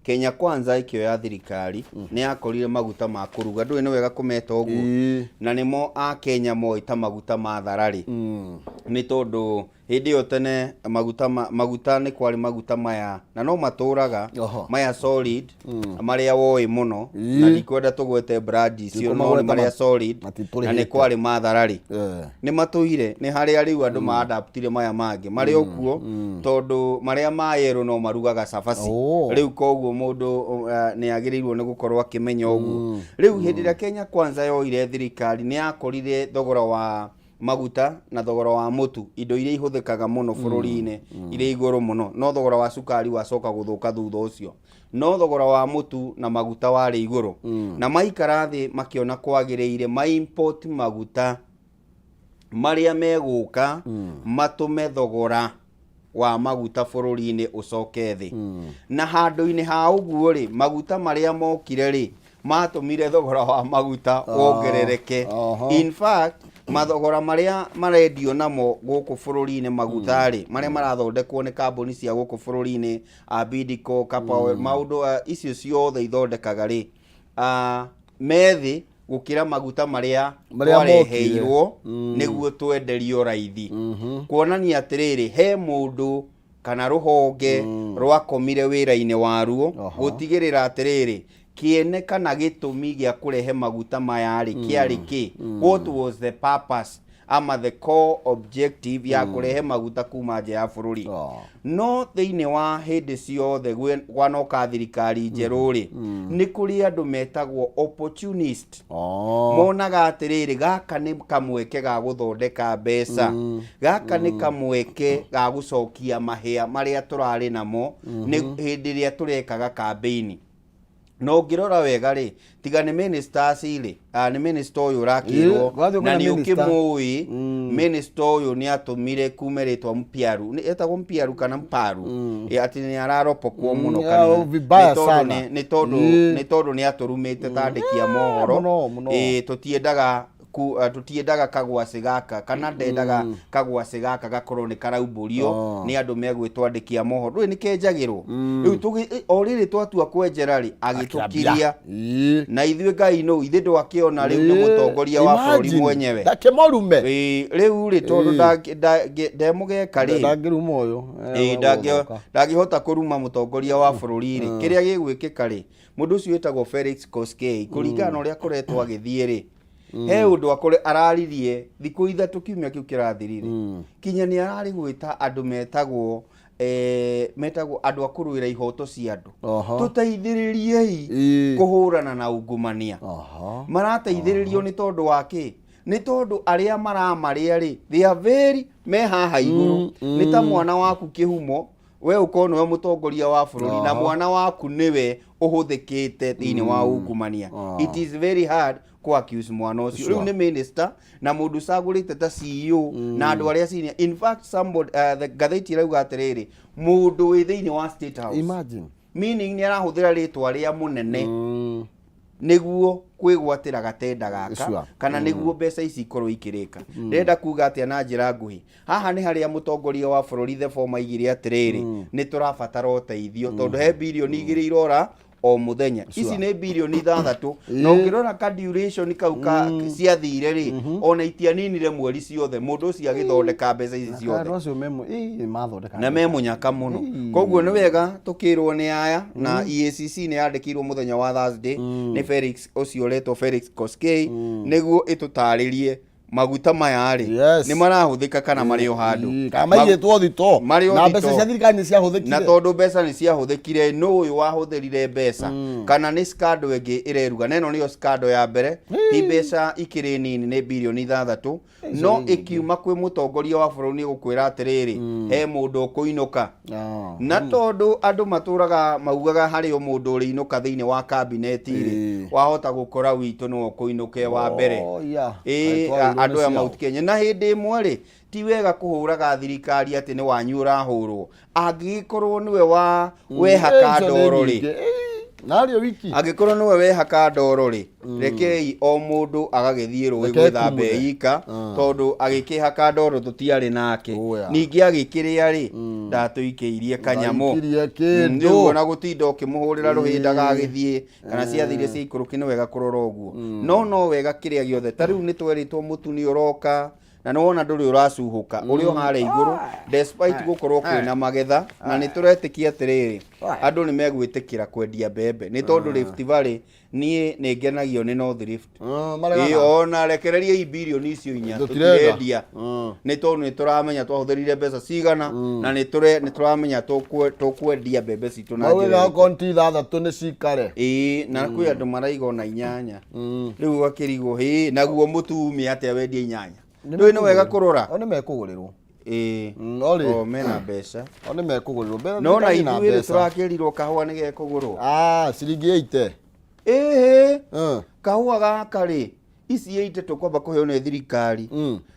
Kenya Kwanza ĩkĩoya thirikari nĩ yakorire maguta ma kũruga, ndũĩ nĩ wega kũmeta ũguo, na nĩmo a Kenya moĩ ta maguta ma thararĩ, nĩ tondũ hĩndĩ ĩyo tene maguta maguta nĩ kwarĩ maguta maya na no matũraga maya solid marĩa woĩ mũno, na ndikwenda tũgwete brand icio, no nĩ Ndikumagweta marĩa solid, na nĩ matitũrĩhĩte. kwarĩ ma thararĩ. Nĩ matũire, nĩ harĩa rĩu andũ maadaptire maya mangĩ marĩ o kuo, tondũ marĩa ma yerũ no marugaga cabaci. Rĩu koguo mũndũ nĩ agĩrĩirwo nĩ gũkorwo akĩmenya ũguo. Rĩu hĩndĩ ĩrĩa Kenya Kwanza yoire thirikari, nĩ yakorire thogora wa maguta na thogora wa mũtu, indo iria ihũthĩkaga mũno bũrũri-inĩ, irĩ igũrũ mũno. No thogora wa cukari wacoka gũthũka thutha ũcio, no thogora wa mũtu na maguta warĩ igũrũ. Na maikara thĩ makĩona kwagĩrĩire ma import maguta marĩa megũka matũme thogora wa maguta bũrũri-inĩ ũcoke thĩ. Na handũ-inĩ ha ũguo rĩ, maguta marĩa mokire rĩ, matũmire thogora wa maguta wongerereke. In fact, mathogora marĩa marendio namo gũkũ bũrũri-inĩ maguta rĩ, marĩa marathondekwo nĩ kambuni cia gũkũ bũrũri-inĩ, Bidco, Copper Oil, maũndũ icio ciothe ithondekaga rĩ, me thĩ gũkĩra maguta marĩa Marĩa twareheirwo nĩguo twenderio raithi. Kuonania atĩrĩrĩ, he mũndũ kana rũhonge rwakomire wĩra-inĩ waruo gũtigĩrĩra atĩrĩrĩ, kĩene kana gĩtũmi gĩa kũrehe maguta maya rĩ kĩarĩ kĩ? What was the purpose ama the core objective ya kũrehe maguta kuma nja ya bũrũri? No thĩinĩ wa hĩndĩ ciothe gwanoka thirikari njerũ rĩ, nĩ kũrĩ andũ metagwo opportunist. Monaga atĩrĩrĩ, gaka nĩ kamweke ga gũthondeka mbeca, gaka nĩ kamweke ga gũcokia mahĩa marĩa tũrarĩ namo nĩ hĩndĩ ĩrĩa tũrekaga kambĩini. Na ũngĩrora wega rĩ, tiga nĩ ministers rĩ, ah, nĩ minister ũyũ ũrakĩrwo Ĩĩ, wathiĩ na ũkona nĩ minister. ũkĩmũĩ minister ũyũ nĩ atũmire kume rĩtwa Mpiaru. Nĩ etagwo Mpiaru kana Mparu? Ĩ, atĩ nĩ araropokwo mũno yeah, kanitha. oh, vibaya Nĩ tondũ sana. Ĩĩ. nĩ tondũ nĩ atũrumĩte ta andĩki a mohoro. Mũno, mũno. Ĩĩ, tũtiendaga tũtiendaga kagwacĩ gaka kana ndendaga kagwacĩ gaka gakorwo nĩ karaumbũrio Oh. nĩ andũ megwĩtwo andĩki a mohoro. Ndũĩ nĩ kenjagĩrwo. Rĩu o rĩrĩ twatua kwenjera rĩ, agĩtũkiria. Ĩĩ. Na ithuĩ Ngai nũ, ithuĩ ndwakĩona rĩu nĩ mũtongoria wa bũrũri Imagine, mwenyewe. ndakĩmũrume. Ĩĩ, rĩu rĩ, tondũ Ĩĩ. ndemũgeka rĩ, Ndangĩruma ũyũ. Ĩĩ, ndangĩhota kũruma mũtongoria wa bũrũri rĩ, kĩrĩa gĩgwĩkĩka rĩ, mũndũ ũcio wĩtagwo Felix Koskei, kũringana na ũrĩa akoretwo agĩthiĩ rĩ, he ũndũ akore araririe thikũ 3 kiumia kĩu kĩrathirire, kinya nĩ ararĩ gwĩta andũ metagwo metagwo andũ a kũrũĩra ihoto cia andũ. Tũteithĩrĩriei kũhũrana na ungumania. Marateithĩrĩrio nĩ tondũ wa kĩ? Nĩ tondũ arĩa maramarĩa rĩ, they are very me haha igũrũ. Nĩ ta mwana waku kĩhumo, we ũkorwo nĩwe mũtongoria wa bũrũri na mwana waku nĩwe ũhũthĩkĩte thĩinĩ wa ungumania. It is very hard kũ accuse mwana ũcio. Rĩu nĩ minister na mũndũ ũcagũrĩte ta CEO na andũ arĩa senior. In fact, somebody, the ngathĩti ĩrauga atĩrĩrĩ, mũndũ wĩ thĩinĩ wa State House. Imagine. Meaning nĩ arahũthĩra rĩtwa rĩa mũnene nĩguo kwĩgwatĩra gatenda gaka kana nĩguo mbeca ici ikorwo ikĩrĩka. Ndĩrenda kuga atĩa na njĩra nguhĩ, haha nĩ harĩa mũtongoria wa bũrũri the former aigire atĩrĩrĩ, nĩ tũrabatara ũteithio tondũ he birioni 2 irora o mũthenya. Ici nĩ birioni 6 na ũngĩrora ka duration kau ka ciathire rĩ, ona itianinire mweri ciothe mũndũ ũcio agĩthondeka mbeca ici ciothe. Andũ acio mathondeka na me mũnyaka mũno. Koguo nĩ wega tũkĩrwo nĩ aya na EACC nĩ yandĩkĩirwo mũthenya wa Thursday nĩ Felix ũcio ũretwo Felix Koskei nĩguo ĩtũtarĩrie maguta maya rĩ nĩ marahũthĩka kana marĩ o handũ. Kana maigĩtwo thito Marĩ o na mbeca thitoo. cia thirikari nĩ ciahũthĩkire. Na tondũ mbeca nĩ ciahũthĩkire, nũ ũyũ wahũthĩrire mbeca kana nĩ scandal ĩngĩ ĩreruga? Na ĩno nĩyo scandal ya mbere, ti mbeca ikĩrĩ nini, nĩ birioni 6, no ĩkiuma kwĩ mũtongoria wa bũrũri nĩ gũkwĩra atĩrĩrĩ, he mũndũ ũkũinũka. Na tondũ andũ matũraga maugaga harĩ o mũndũ ũrĩinũka thĩinĩ wa kabineti rĩ, wahota gũkora witũ nĩwe ũkũinũka wa mbere. Oh, yeah. Ĩĩ, Twagĩrĩirwo nĩ andũ aya ciao. Mount Kenya. Na hĩndĩ ĩmwe rĩ, ti wega kũhũraga thirikari atĩ nĩ wanyu ũrahũrwo, angĩgĩkorwo nĩwe wa wehaka Icio nĩ ndoro rĩ, nyingĩ. Narĩo wiki. Angĩkorwo nĩwe wehaka ndoro rĩ, rekei o mũndũ agagĩthiĩ rũĩ Reke gwĩthamba ekumuthe. ika, tondũ agĩkĩhaka ndoro tũtiarĩ nake. Oya. Ningĩ agĩkĩrĩa rĩ, ndatũikĩirie kanyamũ. Ndaikirie kĩndũ. Rĩu ona gũtinda ũkĩmũhũrĩra rũhĩ ndagagĩthiĩ kana ciathire cia ikũrũki, nĩ wega kũrora ũguo. No wega kĩrĩa gĩothe ta rĩu nĩ twerĩtwo mũtu nĩ ũroka na nĩ wona ndũrĩ ũracuhũka ũrĩ o harĩa igũrũ despite gũkorwo kwĩna magetha, na nĩ tũretĩkia atĩrĩrĩ, andũ nĩ megwĩtĩkĩra kwendia mbembe nĩ tondũ Rift Valley, niĩ nĩ ngenagio nĩ North Rift. Maregaga. Ĩĩ, ona rekereria birioni icio 4 Tũtirenda. tũtirendia nĩ tondũ nĩ tũramenya twahũthĩrire mbeca cigana na nĩ tũramenya tũkwendia mbembe citũ na Maugaga njĩra ĩrĩkũ. okorwo nĩ ti 6 nĩ cikare. Ĩĩ, na kwĩ andũ maraiga ona 8. Rĩu ũgakĩrigwo, hĩ, naguo mũtu ume atĩa wendie 8? Ndũĩ nĩ wega kũrora. O nĩ mekũgũrĩrwo. Ĩĩ. Orĩ. O mena mbeca. O nĩ mekũgũrĩrwo. Mbere No na thirikari ĩna ithuĩ rĩ, mbeca. tũrakĩrirwo kahũa nĩ gekũgũrwo. Ah, ciringi 80. Ĩhĩ, kahũa gaka rĩ, ici 80 tũkwamba kũheo nĩ thirikari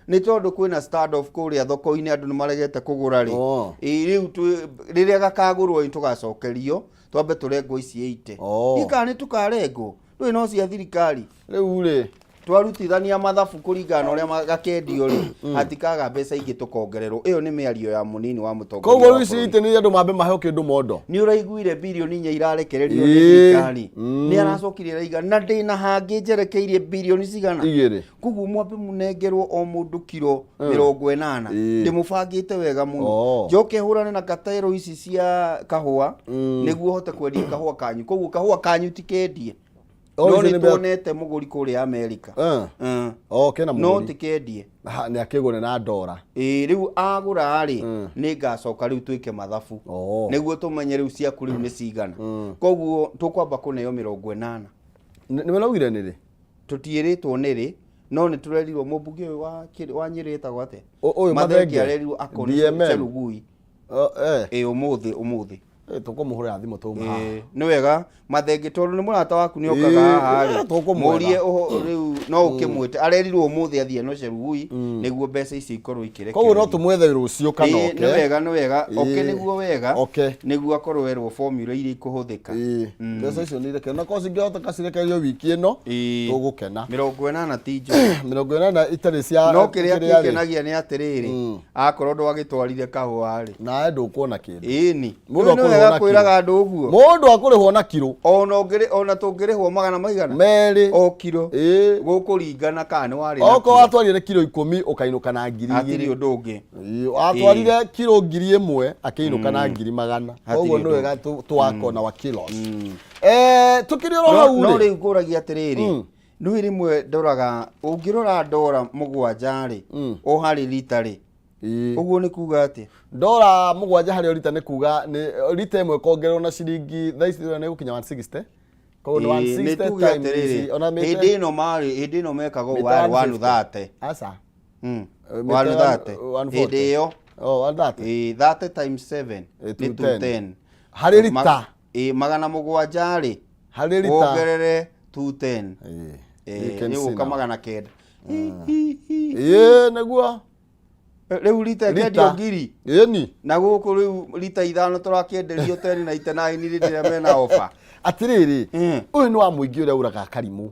nĩ tondũ kwĩna stand off kũrĩa thoko-inĩ, andũ nĩ maregete kũgũra rĩ. Oh. Ĩĩ, rĩu rĩrĩa gakagũrwo ĩ, tũgacokerio twambe tũrengwo ici 80. Oh. Ikana nĩ tũkarengwo, ndũĩ no cia thirikari. Rĩu rĩ, Twarutithania mathabu kũringana na ũrĩa gakendio rĩ, hatikaga mbeca ingĩ tũkongererwo. Ĩyo nĩ mĩario ya mũnini wa mũtongoria Koguo wa rĩu ici bũrũri. 80 nĩ andũ mambe maheo kĩndũ mondo. Nĩ ũraiguire birioni 4 irarekererio nĩ thirikari? Nĩ aracokire araiga na ndĩna hangĩ njerekeirie birioni cigana? 2. Koguo mwambe mũnengerwo o mũndũ kiro 80. Ndĩmũbangĩte wega mũno. Oh. Njoke hũrane na katero ici cia kahũa nĩguo hote kwendia kahũa kanyu. Koguo kahũa kanyu ti kendie, Oh, no icio nĩ nĩ mbea- tuonete mũgũri kũrĩa Amerika. Oh, kena No mũgũri. ti kendie. Ha, nĩ akĩgũre na ndora. Ĩĩ, rĩu agũra rĩ, nĩ ngacoka rĩu twĩke mathabu Oh. nĩguo tũmenye rĩu ciaku rĩu nĩ cigana. Koguo tũkwamba kũneo 80. Nĩ weraugire nĩ rĩ? Tũtiĩrĩtwo nĩ rĩ, no nĩ tũrerirwo mũmbunge ũyũ wa Nyĩrĩ etagwo atĩa? Ũyũ Mathenge Mathenge? arerirwo akoni DMM. Chelugui. Oh, eh. Ĩĩ, ũmũthĩ. Tũkũmũhũrĩra thimũ twauma haha. Ĩĩ, nĩ wega mathenge tondũ nĩ mũrata waku nĩ okaga Ĩĩ, haha rĩ ĩĩ, tũkũmwetha. mũrie rĩu no ũkĩmwĩte arerirwo ũmũthĩ athiĩ no Sherugui nĩguo mbeca ici ikorwo ikĩrekererio. Koguo no tũmwethe rũciũ kana Ĩĩ, oke. nĩ wega nĩ wega oke Ĩĩ. nĩguo wega Oke. nĩguo akorwo erwo formula iria ikũhũthĩka. Ĩĩ, mbeca icio nĩ irekererio na korwo cingĩhoteka cirekererio wiki ĩno Ĩĩ. tũgũkena. 80 ti njũru. 80 itarĩ cia No kĩrĩa kĩrĩa rĩ, kĩngenagia nĩ atĩrĩrĩ, akorwo ndwagĩtwarire kahũa rĩ, nawe ndũkuona kĩndũ. Ĩni. Mũndũ Nĩ akũrĩhwo wega na kiro. kwĩraga andũ ũguo. Mũndũ akũrĩhwo na kiro. Ona ũngĩrĩ ona tũngĩrĩhwo magana maigana? Merĩ. O kiro. Ĩĩ. Gũkũringana kana nĩ warĩ na Okorwo kiro. watwarire kiro 10 ũkainũka na ngiri Hatirĩ igĩrĩ. ũndũ ũngĩ. Ĩĩ, watwarire kiro 1000 akĩinũka na 100,000. Hatirĩ Koguo nĩ ũndũ wega twako na wa kilos. Tukĩrĩ oro No hau no rĩ. rĩu ngũragia atĩrĩrĩ, nĩ rĩmwe ndoraga ũngĩrora ndora 7 rĩ, o harĩ rita rĩ, ũguo nĩ kuga atĩa? Ndora 7 harĩ o rita nĩ kuga nĩ rita ĩmwe kongererwo na ciringi thaa ici nĩ gũkinya 160. Koguo nĩ Ĩĩ, nĩ 160 tuge times atĩrĩrĩ, ici, ona mĩte- hĩndĩ ĩno marĩ hĩndĩ ĩno mekaga ũguo mĩta warĩ 150. 130. Aca. Mĩta 130. 140. Hĩndĩ ĩyo. Oh, 130. Ĩĩ, 30 times 7 Ĩĩ, nĩ 210. 210. Harĩ rita. Ĩĩ, 700 rĩ, Harĩ rita. wongerere 210. Ĩĩ. Ĩĩ, You can nĩ see gũka now. 900. Ĩĩ, nĩguo. Rĩu rita Rita. ĩkĩendio ngiri. Ĩni. Na gũkũ rĩu rita 5 tũrakĩenderio 1099 hĩndĩ ĩrĩa mena ofa. Atĩrĩrĩ, ũyũ nĩ wa mũingĩ ũrĩa ũraga karimũ.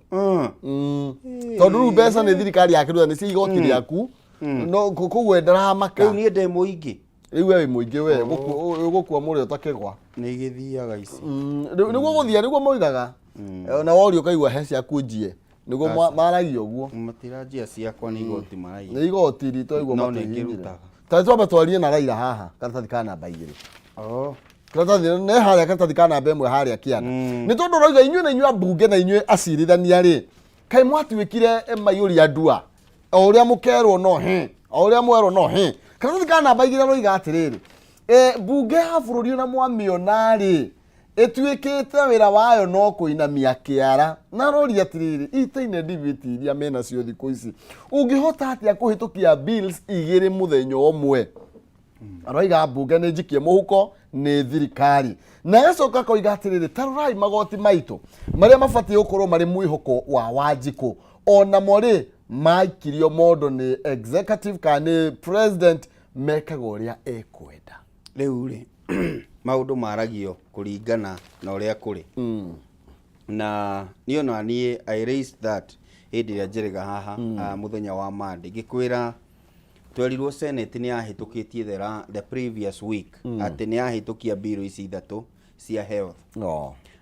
Tondũ rĩu mbeca nĩ thirikari yakĩruta nĩ cia igoti rĩaku. No koguo ndaramaka. Rĩu niĩ ndĩ mũingĩ. Rĩu we wĩ mũingĩ we, ũgũkua mũrĩ ũtakĩgwa. Nĩ igĩthiaga ici. Nĩguo gũthia nĩguo moigaga. Na woria ũkaigua he ciaku njie. Nĩguo maragia ũguo. Matiranjia ciakwa nĩ igoti maragia. Nĩ igoti ritũ aigua No nĩ matũhihinyire. ngĩrutaga. Ta twambe twarie na Raila haha karatathi ka namba 2. Oh. Karatathi nĩ harĩa karatathi ka namba 1 harĩa kĩanda. Nĩ tondũ ũroiga inyuĩ na inyuĩ ambunge na inyuĩ acirithania rĩ, kaĩ mwatuĩkire maiyũria ndua. O ũrĩa mũkerwo no he, o ũrĩa mwerwo no he. Karatathi ka namba 2 aroiga atĩrĩrĩ, mbunge ya bũrũri ona mwamĩona rĩ, ĩtuĩkĩte wĩra wayo no kũinamia kĩara. Na aroria atĩrĩrĩ, itaine debate iria menacio thikũ ici, ũngĩhota atĩa kũhĩtũkia bills 2 mũthenya ũmwe? Aroiga mbunge nĩ njikie mũhuko nĩ thirikari. Na agacoka akoiga atĩrĩrĩ, ta rorai magoti maitũ marĩa mabatiĩ gũkorwo marĩ mwĩhoko wa Wanjikũ, onamo rĩ maikirio mondo nĩ executive kana nĩ president, mekaga ũrĩa ekwenda. Rĩu rĩ, maũndũ maragio kũringana na ũrĩa kũrĩ. Na niĩ ona niĩ I raised that hĩndĩ ĩrĩa njĩrĩga haha, mũthenya wa Monday, ngĩkwĩra twerirwo Senate nĩ yahĩtũkĩtie the previous week atĩ nĩ yahĩtũkia bill ici 3 cia health.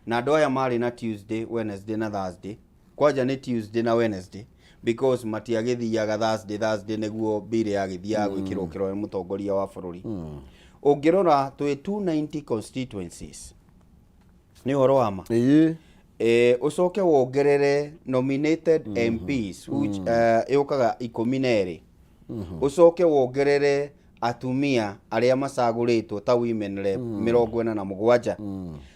Na andũ aya marĩ na Tuesday, Wednesday na Thursday. Kwanja nĩ Tuesday na Wednesday because matiagĩthiaga Thursday nĩguo bill yagĩthiaga gwĩkĩrwo kĩrore mũtongoria wa bũrũri. Ũngĩrora twĩ 290 constituencies. Nĩ ũhoro wa ma. Ĩĩ. Ũcoke wongerere nominated MPs which yũkaga 12. Ũcoke wongerere atumia arĩa macagũrĩtwo ta women rep 47.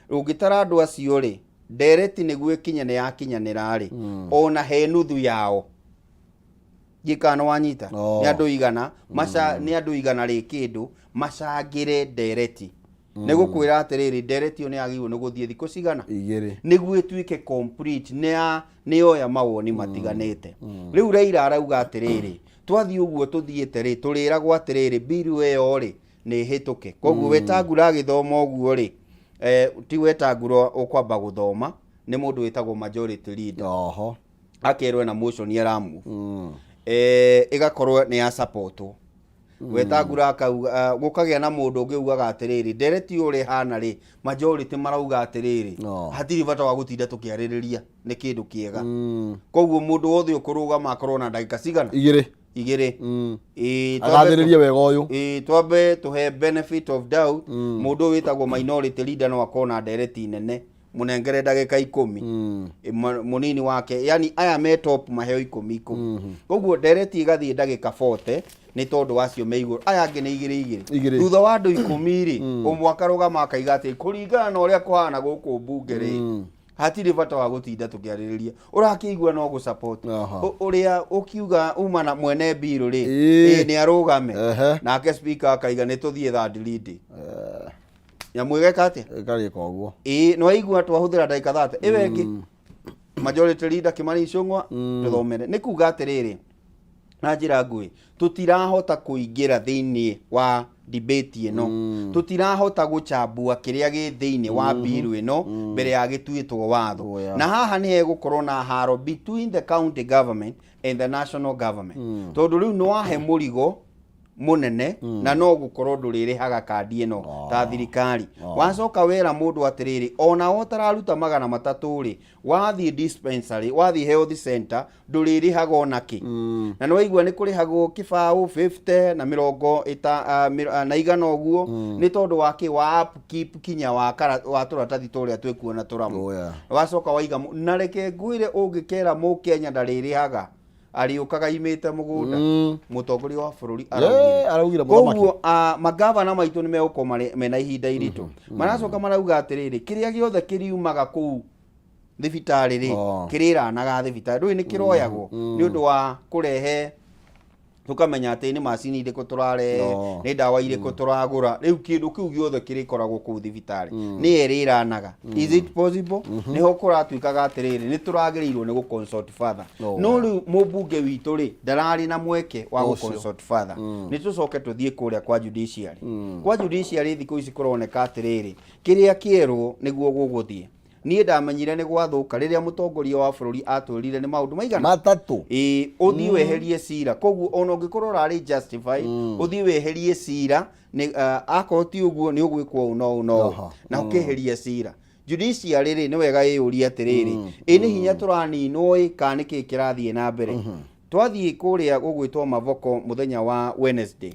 Ũngĩtara andũ acio rĩ, ndereti nĩguo ĩkinye nĩ yakinyanĩra rĩ, ona he nuthu yao. Ndiũĩ nĩ wanyita. Nĩ andũ igana, nĩ andũ igana rĩ kĩndũ macangĩre ndereti. Nĩ gũkwĩra atĩrĩrĩ, ndereti ĩyo nĩ yagĩrĩirwo nĩ gũthiĩ thikũ cigana? 2. Nĩguo ĩtuĩke complete, nĩ yoya mawoni matiganĩte. Rĩu Raila arauga atĩrĩrĩ, twathiĩ ũguo tũthiĩte rĩ, tũrĩragwo atĩrĩrĩ, bill ĩyo rĩ, nĩ ĩhĩtũke. Koguo Wetangula agĩthoma ũguo rĩ, ti Wetangula ũkwamba gũthoma, nĩ mũndũ wĩtagwo majority leader. Akerwo ena motion aramove. Ĩgakorwo nĩ ya supportwo. Wetangula akauga, gũkagĩa na mũndũ ũngĩ ugaga atĩrĩrĩ, ndereti ũrĩa ĩhana rĩ, majority marauga atĩrĩrĩ, hatirĩ bata wa gũtinda tũkĩarĩrĩria, nĩ kĩndũ kĩega. Koguo mũndũ wothe ũkũrũgama akorwo na ndagĩka cigana? 2. 2. Agathĩrĩrie wega ũyũ. Twambe tũhe benefit of doubt, mũndũ ũyũ wĩtagwo minority leader no akorwo na ndereti nene, mũnengere ndagĩka 10. Mũnini wake, yani aya me top maheo 10 10. Koguo ndereti ĩgathiĩ ndagĩka 40 nĩ tondũ wacio me igũrũ, aya angĩ nĩ igĩrĩ igĩrĩ. Igĩrĩ. Thutha wa andũ 10 rĩ, ũmwe akarũgama akaiga atĩ kũringana na ũrĩa kũhana gũkũ mbunge rĩ, hatirĩ bata wa gũtinda tũkĩarĩrĩria, ũrakĩigua no gũ-support. Ũrĩa ũkiuga uma na mwene bill rĩ, nĩ arũgame. Nake speaker akaiga nĩ tũthiĩ third reading. Nyamũ ĩgeka atĩa? Ĩkarĩka ũguo. Ĩĩ, nĩ waigua twahũthĩra ndagĩka 30 ĩyo ĩngĩ. Majority leader Kimani Ichung'wa, tũthomere. Nĩ kuga atĩrĩrĩ, na njĩra nguhĩ, tũtirahota kũingĩra thĩinĩ wa debate ĩno, tũtirahota gũchambua kĩrĩa gĩ thĩinĩ wa bill ĩno mbere ya gĩtuĩtwo watho. Oh, yeah. Na haha nĩ hegũkorwo na haro between the county government and the national government, tondũ rĩu nĩ wahe mũrigo mũnene na no gũkorwo ndũrĩrĩhaga kandi ĩno ta thirikari. Wacoka wera mũndũ atĩrĩrĩ, ona ũtararuta 300 rĩ, wathiĩ dispensary, wathiĩ health center, ndũrĩrĩhaga ona kĩ. Na nĩ waigua nĩ kũrĩhagwo kĩbaũ 50 na mĩrongo ĩta, na igana ũguo, nĩ tondũ wa kĩ? Wa upkeep kinya wa, wa tũratathi tũrĩa twĩkuo na tũramu. Oh, yeah. Wacoka waiga na reke ngwĩre, ũngĩkera mũkenya ndarĩrĩhaga, arĩũkaga imĩte mũgũnda. Mũtongoria wa bũrũri araugire. Araugire mũthamaki. Koguo magavana maitũ nĩ megũkorwo mena ihinda iritũ. Maracoka marauga atĩrĩrĩ, kĩrĩa gĩothe kĩriumaga kũu thibitarĩ rĩ, kĩrĩranaga thibitarĩ, ndũĩ nĩ kĩroyagwo nĩ ũndũ wa kũrehe, tũkamenya atĩ nĩ macini irĩkũ tũrarehe, nĩ ndawa irĩkũ tũragũra. Rĩu kĩndũ kĩu gĩothe kĩrĩkoragwo kũu thibitarĩ nĩ ĩrĩranaga. Is it possible? Nĩho kũratuĩkaga atĩrĩrĩ, nĩ tũragĩrĩirwo nĩ gũ-consult further. No rĩu mũmbunge witũ rĩ, ndararĩ na mweke wa Ũcio. gũ-consult further. Nĩ tũcoke tũthiĩ kũrĩa kwa judiciary. Kwa judiciary thikũ ici kũroneka atĩrĩrĩ, kĩrĩa kĩerwo nĩguo gũgũthiĩ. Niĩ ndamenyire nĩ gwathũka rĩrĩa mũtongoria wa bũrũri atwĩrire nĩ maũndũ maigana? 3. Ĩĩ, ũthiĩ weherie cira. Koguo ona ũngĩkorwo ũrarĩ justified, ũthiĩ weherie cira nĩ akorwo ti ũguo nĩ ũgwĩkwo ũũ na ũũ na ũũ. Na ũkeheria cira. Judiciary rĩ, nĩ wega ĩyũrie atĩrĩrĩ, ĩ nĩ hinya tũraninwo ĩ, kana nĩ kĩĩ kĩrathiĩ na mbere? Twathiĩ kũrĩa gũgwĩtwo Mavoko mũthenya wa Wednesday,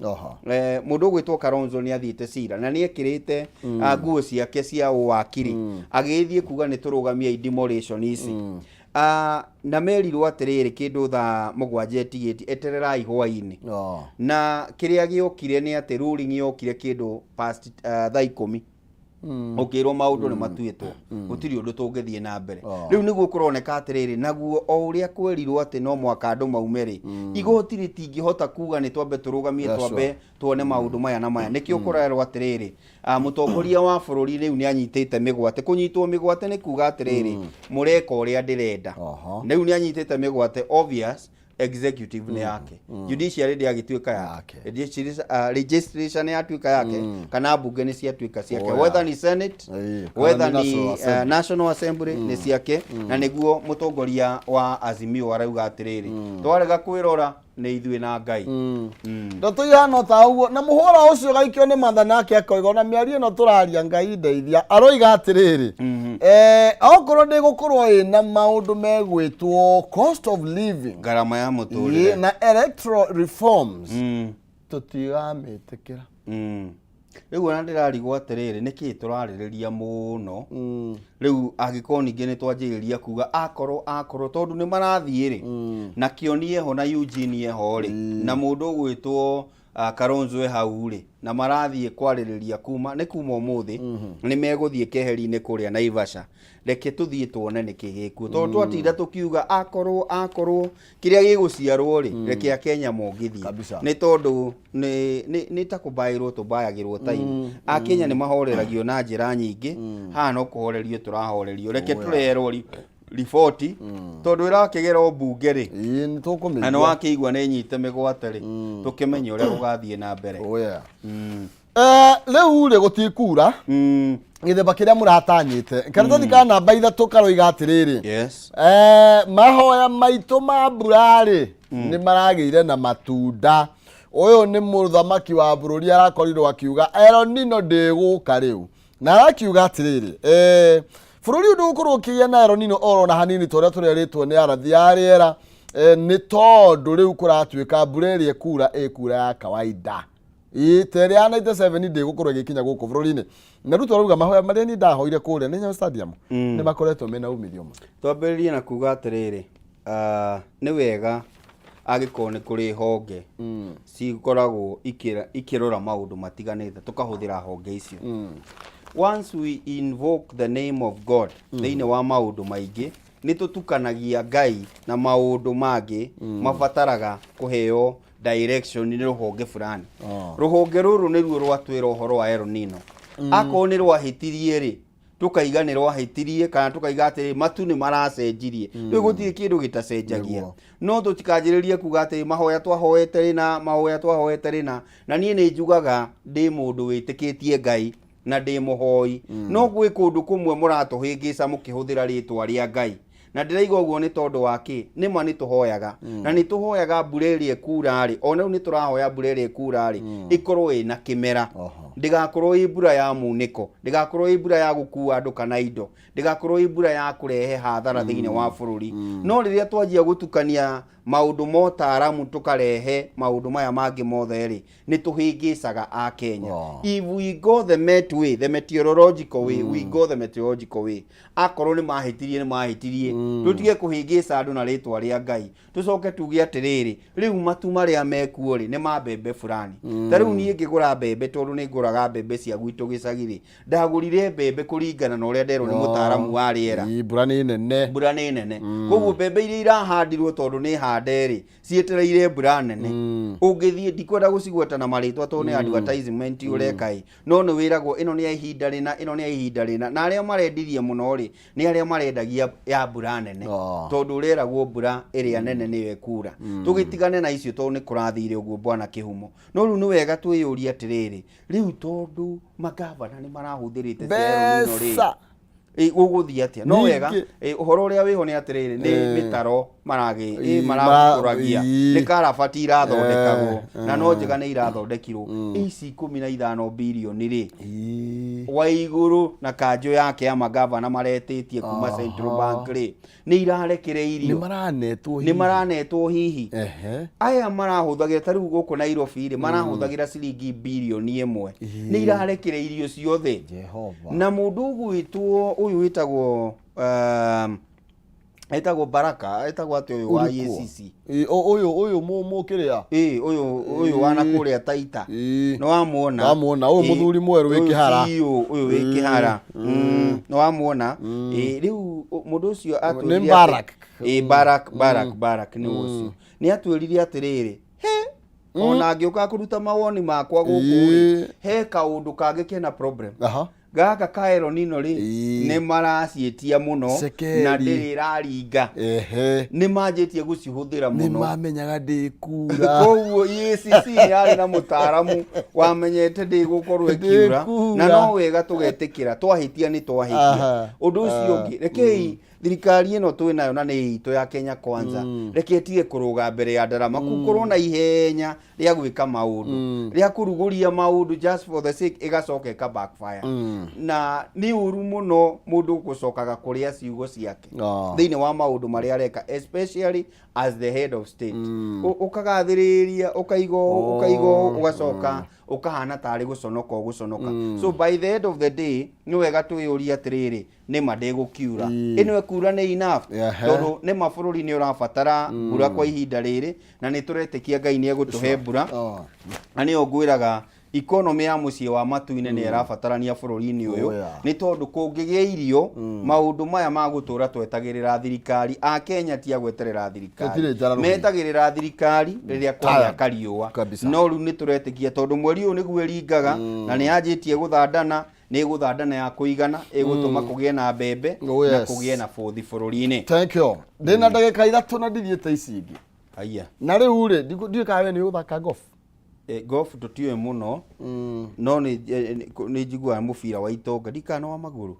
mũndũ ũgwĩtwo Kalonzo nĩ athiĩte cira na nĩ ekĩrĩte nguo ciake cia ũwakiri, agĩgĩthiĩ kuga nĩ tũrũgamie demolition ici. Na merirwo atĩrĩrĩ, kĩndũ thaa 7 ĩtigĩtie, etererai hwainĩ. Na kĩrĩa gĩokire nĩ atĩ ruling yokire kĩndũ past thaa 10, ũkĩrwo maũndũ nĩ matuĩtwo, gũtirĩ ũndũ tũngĩthiĩ na mbere. Rĩu nĩguo kũroneka atĩrĩrĩ, naguo o ũrĩa kwerirwo atĩ no mwaka andũ maume rĩ, igoti rĩtingĩhota kuga nĩ twambe tũrũgamie, twambe tuone maũndũ maya na maya. Nĩkĩo kũrerwo atĩrĩrĩ, mũtongoria wa bũrũri rĩu nĩ anyitĩte mĩgwate. Kũnyitwo mĩgwate nĩ kuga atĩrĩrĩ, mũreka ũrĩa ndĩrenda. Rĩu nĩ anyitĩte mĩgwate, obvious executive nĩ yake, judiciary ndĩagĩtuĩka yake, legislation yatuĩka yake, kana mbunge nĩ ciatuĩka ciake, whether nĩ Senate, Kana whether nĩ National nĩ Assembly. National Assembly, nĩ ciake. Na nĩguo mũtongoria wa Azimio arauga atĩrĩrĩ, twarega kwĩrora nĩ ithuĩ na Ngai. Ndeto ihana ta ũguo, na mũhũra ũcio gaikio nĩ mathana ake, akoiga ona mĩario ĩno tũraria, Ngai ndeithia. Aroiga atĩrĩrĩ, okorwo ndĩgũkorwo ĩna maũndũ megwĩtwo cost of living, ngarama ya mũtũrĩre, na electoral reforms, tũtigamĩtĩkĩra. Rĩu ona ndĩrarigwo atĩrĩrĩ, nĩkĩĩ tũrarĩrĩria mũno rĩu angĩkorwo ningĩ nĩ twanjĩrĩria kuga akorwo tondũ nĩ marathiĩ rĩ, na Kĩoni eho na Eugene eho rĩ, na mũndũ ũgwĩtwo Kalonzo e hau rĩ, na marathiĩ kwarĩrĩria kuma nĩ kuma ũmũthĩ nĩ megũthiĩ keheri-inĩ kũrĩa Naivasha. Reke tũthiĩ tuone nĩkĩ gĩkuo, tondũ twatinda tũkiuga akorwo kĩrĩa gĩgũciarwo rĩ, reke akenya mongithie. Kabisa. Nĩ tondũ nĩ ta kũbaĩrwo tũbayagĩrwo time. Akenya nĩ mahoreragio na njĩra nyingĩ, haha no kũhorerio tũrahorerio. Reke tũrerwo riboti, tondũ ĩrakĩgera o mbunge rĩ, Ĩĩ, nĩ tũkũmĩigua. Na nĩ wakĩigua nĩ nyite mĩgwate rĩ, tũkĩmenye ũrĩa gũgathiĩ na mbere. Oh, yeah. Rĩu rĩ, gũtikura gĩthemba kĩrĩa mũratanyĩte. Karatathi ka namba 3 karoiga atĩrĩrĩ, mahoya maitũ ma mbura rĩ, nĩ maragĩire na matunda. Ũyũ nĩ mũthamaki wa bũrũri arakorirwo akiuga El Nino ndĩgũka rĩu, na arakiuga atĩrĩrĩ, bũrũri ũyũ ndũgũkorwo ũkĩgĩa na El Nino oro na hanini ta ũrĩa tũrerĩtwo nĩ arathi a rĩera, nĩ tondũ rĩu kũratuĩka mbura ĩrĩa ĩkura ĩkura ya kawaida. Ĩĩ, ta ĩrĩa ya 97 ndĩgũkorwo ĩgĩkinya gũkũ bũrũri-inĩ. Na Ruto arauga mahoya marĩa niĩ ndahoire kũrĩa nĩ Nyayo Stadium nĩ makoretwo mena umithio mũno. Twambĩrĩrie na kuga atĩrĩrĩ, nĩ wega angĩkorwo nĩ kũrĩ honge cikoragwo ikĩrora maũndũ matiganĩte, tũkahũthĩra honge icio. Once we invoke the name of God thĩinĩ wa maũndũ maingĩ, nĩ tũtukanagia Ngai na maũndũ mangĩ mabataraga kũheo direction nĩ rũhonge fulani. Rũhonge rũrũ nĩruo rwatwĩra ũhoro wa El Nino. Akorwo nĩ rwahĩtirie rĩ, tũkaiga nĩ rwahĩtirie, kana tũkaiga atĩrĩ matu nĩ maracenjirie. Rĩu gũtirĩ kĩndũ gĩtacenjagia. No tũtikanjĩrĩrie kuga atĩ mahoya twahoete rĩna, mahoya twahoete rĩna. Na niĩ nĩ njugaga ndĩ mũndũ wĩtĩkĩtie Ngai na ndĩ mũhoi, no gwĩ kũndũ kũmwe mũratũhĩngĩca mũkĩhũthĩra rĩtwa rĩa Ngai. Na ndĩraiga ũguo nĩ tondũ wa kĩ? Nĩ ma nĩ tũhoyaga, na nĩ tũhoyaga mbura ĩrĩa ĩkura rĩ, ona rĩu nĩ tũrahoya mbura ĩrĩa ĩkura rĩ, ĩkorwo ĩna kĩmera. Ndĩgakorwo ĩ mbura ya munĩko, ndĩgakorwo ĩ mbura ya gũkua andũ kana indo, ndĩgakorwo ĩ mbura ya kũrehe hathara thĩinĩ wa bũrũri. No rĩrĩa twanjia gũtukania maũndũ ma ũtaaramu tũkarehe maũndũ maya mangĩ mothe rĩ, nĩ tũhĩngĩcaga a Kenya. If we go the met way, the meteorological way, we go the meteorological way. Akorwo nĩ mahĩtirie, nĩ mahĩtirie. Tũtige kũhĩngĩca andũ na rĩtwa rĩa Ngai. Tũcoke tuge atĩrĩrĩ, rĩu matu marĩa mekuo rĩ, nĩ ma mbembe fulani. Ta rĩu niĩ ngĩgũra mbembe, tondũ nĩ ngũraga mbembe cia gwitũ gĩcagi rĩ, ndagũrire mbembe kũringana na ũrĩa nderwo nĩ mũtaaramu wa rĩera. Ii, mbura nĩ nene. Mbura nĩ nene. Koguo mbembe iria irahandirwo tondũ nĩ hande rĩ, cietereire mbura nene. Ũngĩthiĩ, ndikwenda gũcigweta na marĩtwa tondũ nĩ advertisement ũreka ĩ, no nĩ wĩragwo ĩno nĩ ya ihinda rĩna, ĩno nĩ ya ihinda rĩna. Na arĩa marendirie mũno rĩ, nĩ arĩa marendagia ya mbura nene. Tondũ ũreragwo mbura ĩrĩa nene nĩyo ĩkura. Tũgĩtigane na icio tondũ nĩ kũrathire ũguo bwana Kĩhumo. No rĩu nĩ wega twĩyũrie atĩrĩrĩ, rĩu tondũ magavana nĩ marahũthĩrĩte cia El Nino rĩ, Mbeca. Gũgũthiĩ atĩa? No Ningĩ. wega, ũhoro ũrĩa wĩho nĩ atĩrĩrĩ, nĩ mĩtaro marakũragia, nĩ karabati irathondekagwo, na no njega nĩ irathondekirwo. Ici 15 birioni rĩ, Waigũrũ na kanjũ yake ya magavana maretĩtie kuma Central Bank rĩ, nĩ irarekereirio. Nĩ maranetwo Nĩ hihi. maranetwo hihi. Aya marahũthagĩra ta rĩu gũkũ Nairobi rĩ, marahũthagĩra ciringi birioni 1, nĩ irarekereirio ciothe. Jehova. Na mũndũ ũgwĩtwo ũyũ wĩtagwo etagwo Baraka, etagwo atĩ ũyũ wa Ũrĩkũ? EACC. Ĩ, ũyũ mũkĩrĩa. Ĩ, ũyũ wa na kũrĩa Taita. Nĩ wamuona? Ndamuona, ũyũ mũthuri mwerũ wĩ Ũyũ kĩhara. CEO, ũyũ wĩ kĩhara. Nĩ wamuona? Ĩ, rĩu mũndũ ũcio atwĩrire Nĩ atĩ- Barak. Ĩ, Barak, Barak, Barak nĩ ũcio. Nĩ atwĩrire atĩrĩrĩ, he ona ngĩũka kũruta mawoni makwa gũkũ rĩ, he kaũndũ kangĩ kena problem. Gaka ka El Nino rĩ, nĩ maraciĩtia mũno Cekeri. na ndĩrĩ ĩraringa. Nĩ manjĩtie gũcihũthĩra Nĩ mũno. mamenyaga ndĩkura. Koguo EACC yarĩ na mũtaaramu wamenyete ndĩgũkorwo ĩkiura, Ndĩkura. na no wega tũgetĩkĩra twahĩtia nĩ twahĩtia. Ũndũ ũcio ũngĩ, rekei thirikari ĩno twĩ nayo na nĩ itũ ya Kenya Kwanza, reke ĩtige kũrũga mbere ya ndarama, gũkorwo na ihenya rĩa gwĩka maũndũ, rĩa kũrugũria maũndũ just for the sake, ĩgacoka ĩka backfire. Na nĩ ũru mũno mũndũ gũcokaga kũrĩa ciugo ciake thĩinĩ wa maũndũ marĩa areka, especially as the head of state. Ũkagathĩrĩria, ũkaiga ũũ, ũkaiga ũũ, ũgacoka ũkahana tarĩ gũconoka ũgũconoka. So by the end of the day, nĩ wega twĩyũrie atĩrĩrĩ, nĩ ma ndĩgũkiura? Ĩno ĩkura nĩ enough? Tondũ nĩ ma bũrũri nĩ ũrabatara mbura kwa ihinda rĩrĩ, na nĩ tũretĩkia Ngai nĩ egũtũhe mbura. Na nĩyo ngwĩraga economy ya mũciĩ wa matu-inĩ nĩ ĩrabatarania bũrũri-inĩ ũyũ. Oh, yeah. Nĩ tondũ kũngĩgĩa irio, maũndũ maya ma gũtũra twetagĩrĩra thirikari, a Kenya ti a gweterera thirikari. Tũtirĩ njara rũhĩ. Metagĩrĩra thirikari rĩrĩa kwagĩa kariũa. Kabisa. No rĩu nĩ tũretĩkia tondũ mweri ũyũ nĩguo ĩringaga, na nĩ yanjĩtie gũthandana, nĩ ĩgũthandana ya kũigana ĩgũtũma kũgĩe na mbembe Oh, na yes. kũgĩe na bũthi bũrũri-inĩ. Thank you. Ndĩna ndagĩka 3 na ndithiĩte ici ingĩ. Haiya. Na rĩu rĩ, ndiũĩ kana we nĩ ũgũthaka golf. Golf tũtiũĩ mũno, no nĩ njiguaga mũbira wa itonga, ndikana wa magũrũ.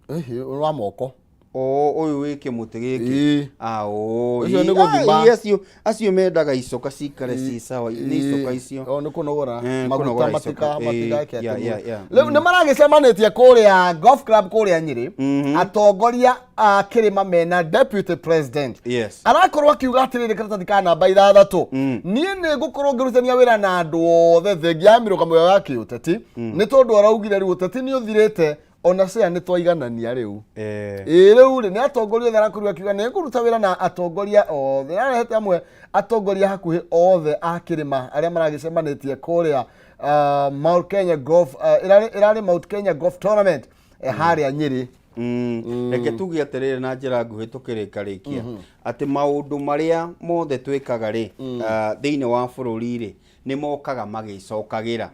Ĩhĩ, wa moko. O ũyũ wĩ kĩmũtĩ gĩkĩ. Ah, ũ, Ũcio ĩ, nĩ gũthima. ah, ĩ, acio mendaga icoka cikare ci sawa, nĩ icoka icio. O nĩ kũnogora Kũnogora maguta icoka. matigake atĩ mũno. Rĩu nĩ maragĩcemanĩtie kũrĩa golf club kũrĩa Nyĩrĩ, atongoria a kĩrĩma mena deputy president. Arakorwo akiuga atĩrĩrĩ, karatathi ka namba 6, niĩ nĩ ngũkorwo ngĩrutithania wĩra na andũ othe thengia ya mĩrũgamo yao ya kĩũteti, nĩ tondũ araugire rĩu ũteti nĩ ũthirĩte, ona cea nĩ twaiganania rĩu. Ĩ rĩu rĩ, nĩ atongoria othe arakorirwo akiuga nĩ ngũruta wĩra na atongoria othe, arehete amwe atongoria hakuhĩ othe a kĩrĩma arĩa maragĩcemanĩtie kũrĩa Mount Kenya Golf, ĩrarĩ Mount Kenya Golf Tournament, harĩa Nyĩrĩ. Reke tuge atĩrĩrĩ na njĩra nguhĩ tũkĩrĩkarĩkia, atĩ maũndũ marĩa mothe twĩkaga rĩ, thĩinĩ wa bũrũri rĩ, nĩ mokaga magĩcokagĩra.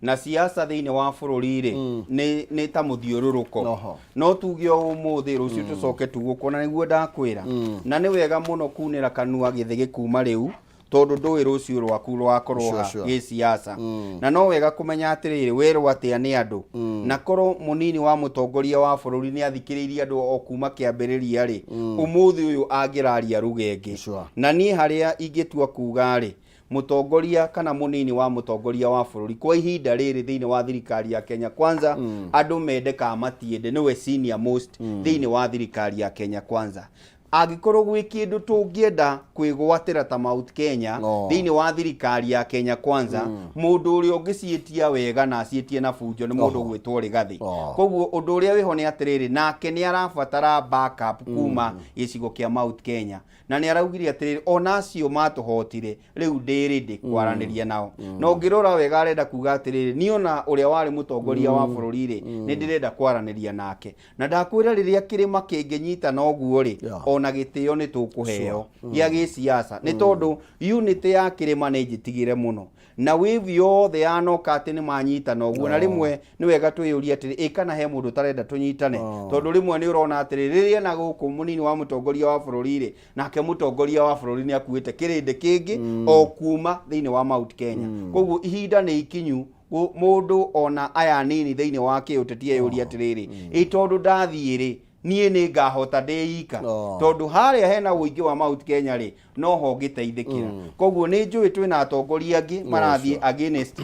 Na siasa thĩinĩ wa bũrũri rĩ, nĩ ta mũthiũrũrũko. No tuge o ũmũthĩ, rũciũ tũcoke tugũkwo, na nĩguo ndakwĩra. Na nĩ wega mũno kunĩra kanua gĩthĩ gĩkuma rĩu, tondũ ndũĩ rũciũ rwaku rwakorwo ha gĩsiasa. Na no wega kũmenya atĩrĩrĩ, werwo atĩa nĩ andũ. Na korwo mũnini wa mũtongoria wa bũrũri nĩ athikĩrĩirie andũ o kuma kĩambĩrĩria rĩ, ũmũthĩ ũyũ angĩraria ruga ĩngĩ. Na niĩ harĩa ingĩtua kuga rĩ, mũtongoria kana mũnini wa mũtongoria wa bũrũri kwa ihinda rĩrĩ thĩinĩ wa thirikari ya Kenya Kwanza, andũ mende kana matiende, nĩwe senior most thĩinĩ wa thirikari ya Kenya Kwanza. Angĩkorwo gwĩ kĩndũ tũngĩenda kwĩgwatĩra ta Mount Kenya thĩinĩ wa thirikari ya Kenya Kwanza, mũndũ ũrĩa ũngĩciĩtia wega na aciĩtie na bunjo nĩ mũndũ ũgwĩtwo Rigathĩ. Koguo ũndũ ũrĩa wĩho nĩ atĩrĩrĩ, nake nĩ arabatara backup kuma gĩcigo kĩa Mount Kenya, na nĩ araugire atĩrĩrĩ, ona acio matũhotire rĩu ndĩ ready kwaranĩria nao. Na ũngĩrora wega arenda kuga atĩrĩrĩ, niĩ ona ũrĩa warĩ mũtongoria wa bũrũri rĩ, nĩ ndĩrenda kwaranĩria nake. Na ndakwĩra rĩrĩa kĩrĩma kĩngĩnyitana ũguo rĩ, ona gĩtĩo nĩ tũkũheo gĩa gĩsiasa, nĩ tondũ unity ya kĩrĩma nĩ njĩtigĩre mũno, na wave yothe yanoka atĩ nĩ manyitana ũguo. Na rĩmwe nĩ wega twĩyũrie atĩrĩ, ĩ kana he mũndũ ũtarenda tũnyitane? Tondũ rĩmwe nĩ ũrona atĩrĩ, rĩrĩa na gũkũ mũnini wa mũtongoria wa bũrũri rĩ, nake mũtongoria wa bũrũri nĩ akuĩte kĩrĩndĩ kĩngĩ o kuma thĩinĩ wa Mount Kenya. Koguo ihinda nĩ ikinyu mũndũ ona aya anini thĩinĩ wa kĩũteti eyũrie atĩrĩrĩ, ĩ tondũ ndathiĩ rĩ, niĩ nĩ ngahota ndĩ ika? Tondũ harĩa hena ũingĩ wa Mount Kenya rĩ, noho ngĩteithĩkĩra. Koguo nĩ njũĩ twĩna atongoria angĩ marathiĩ against,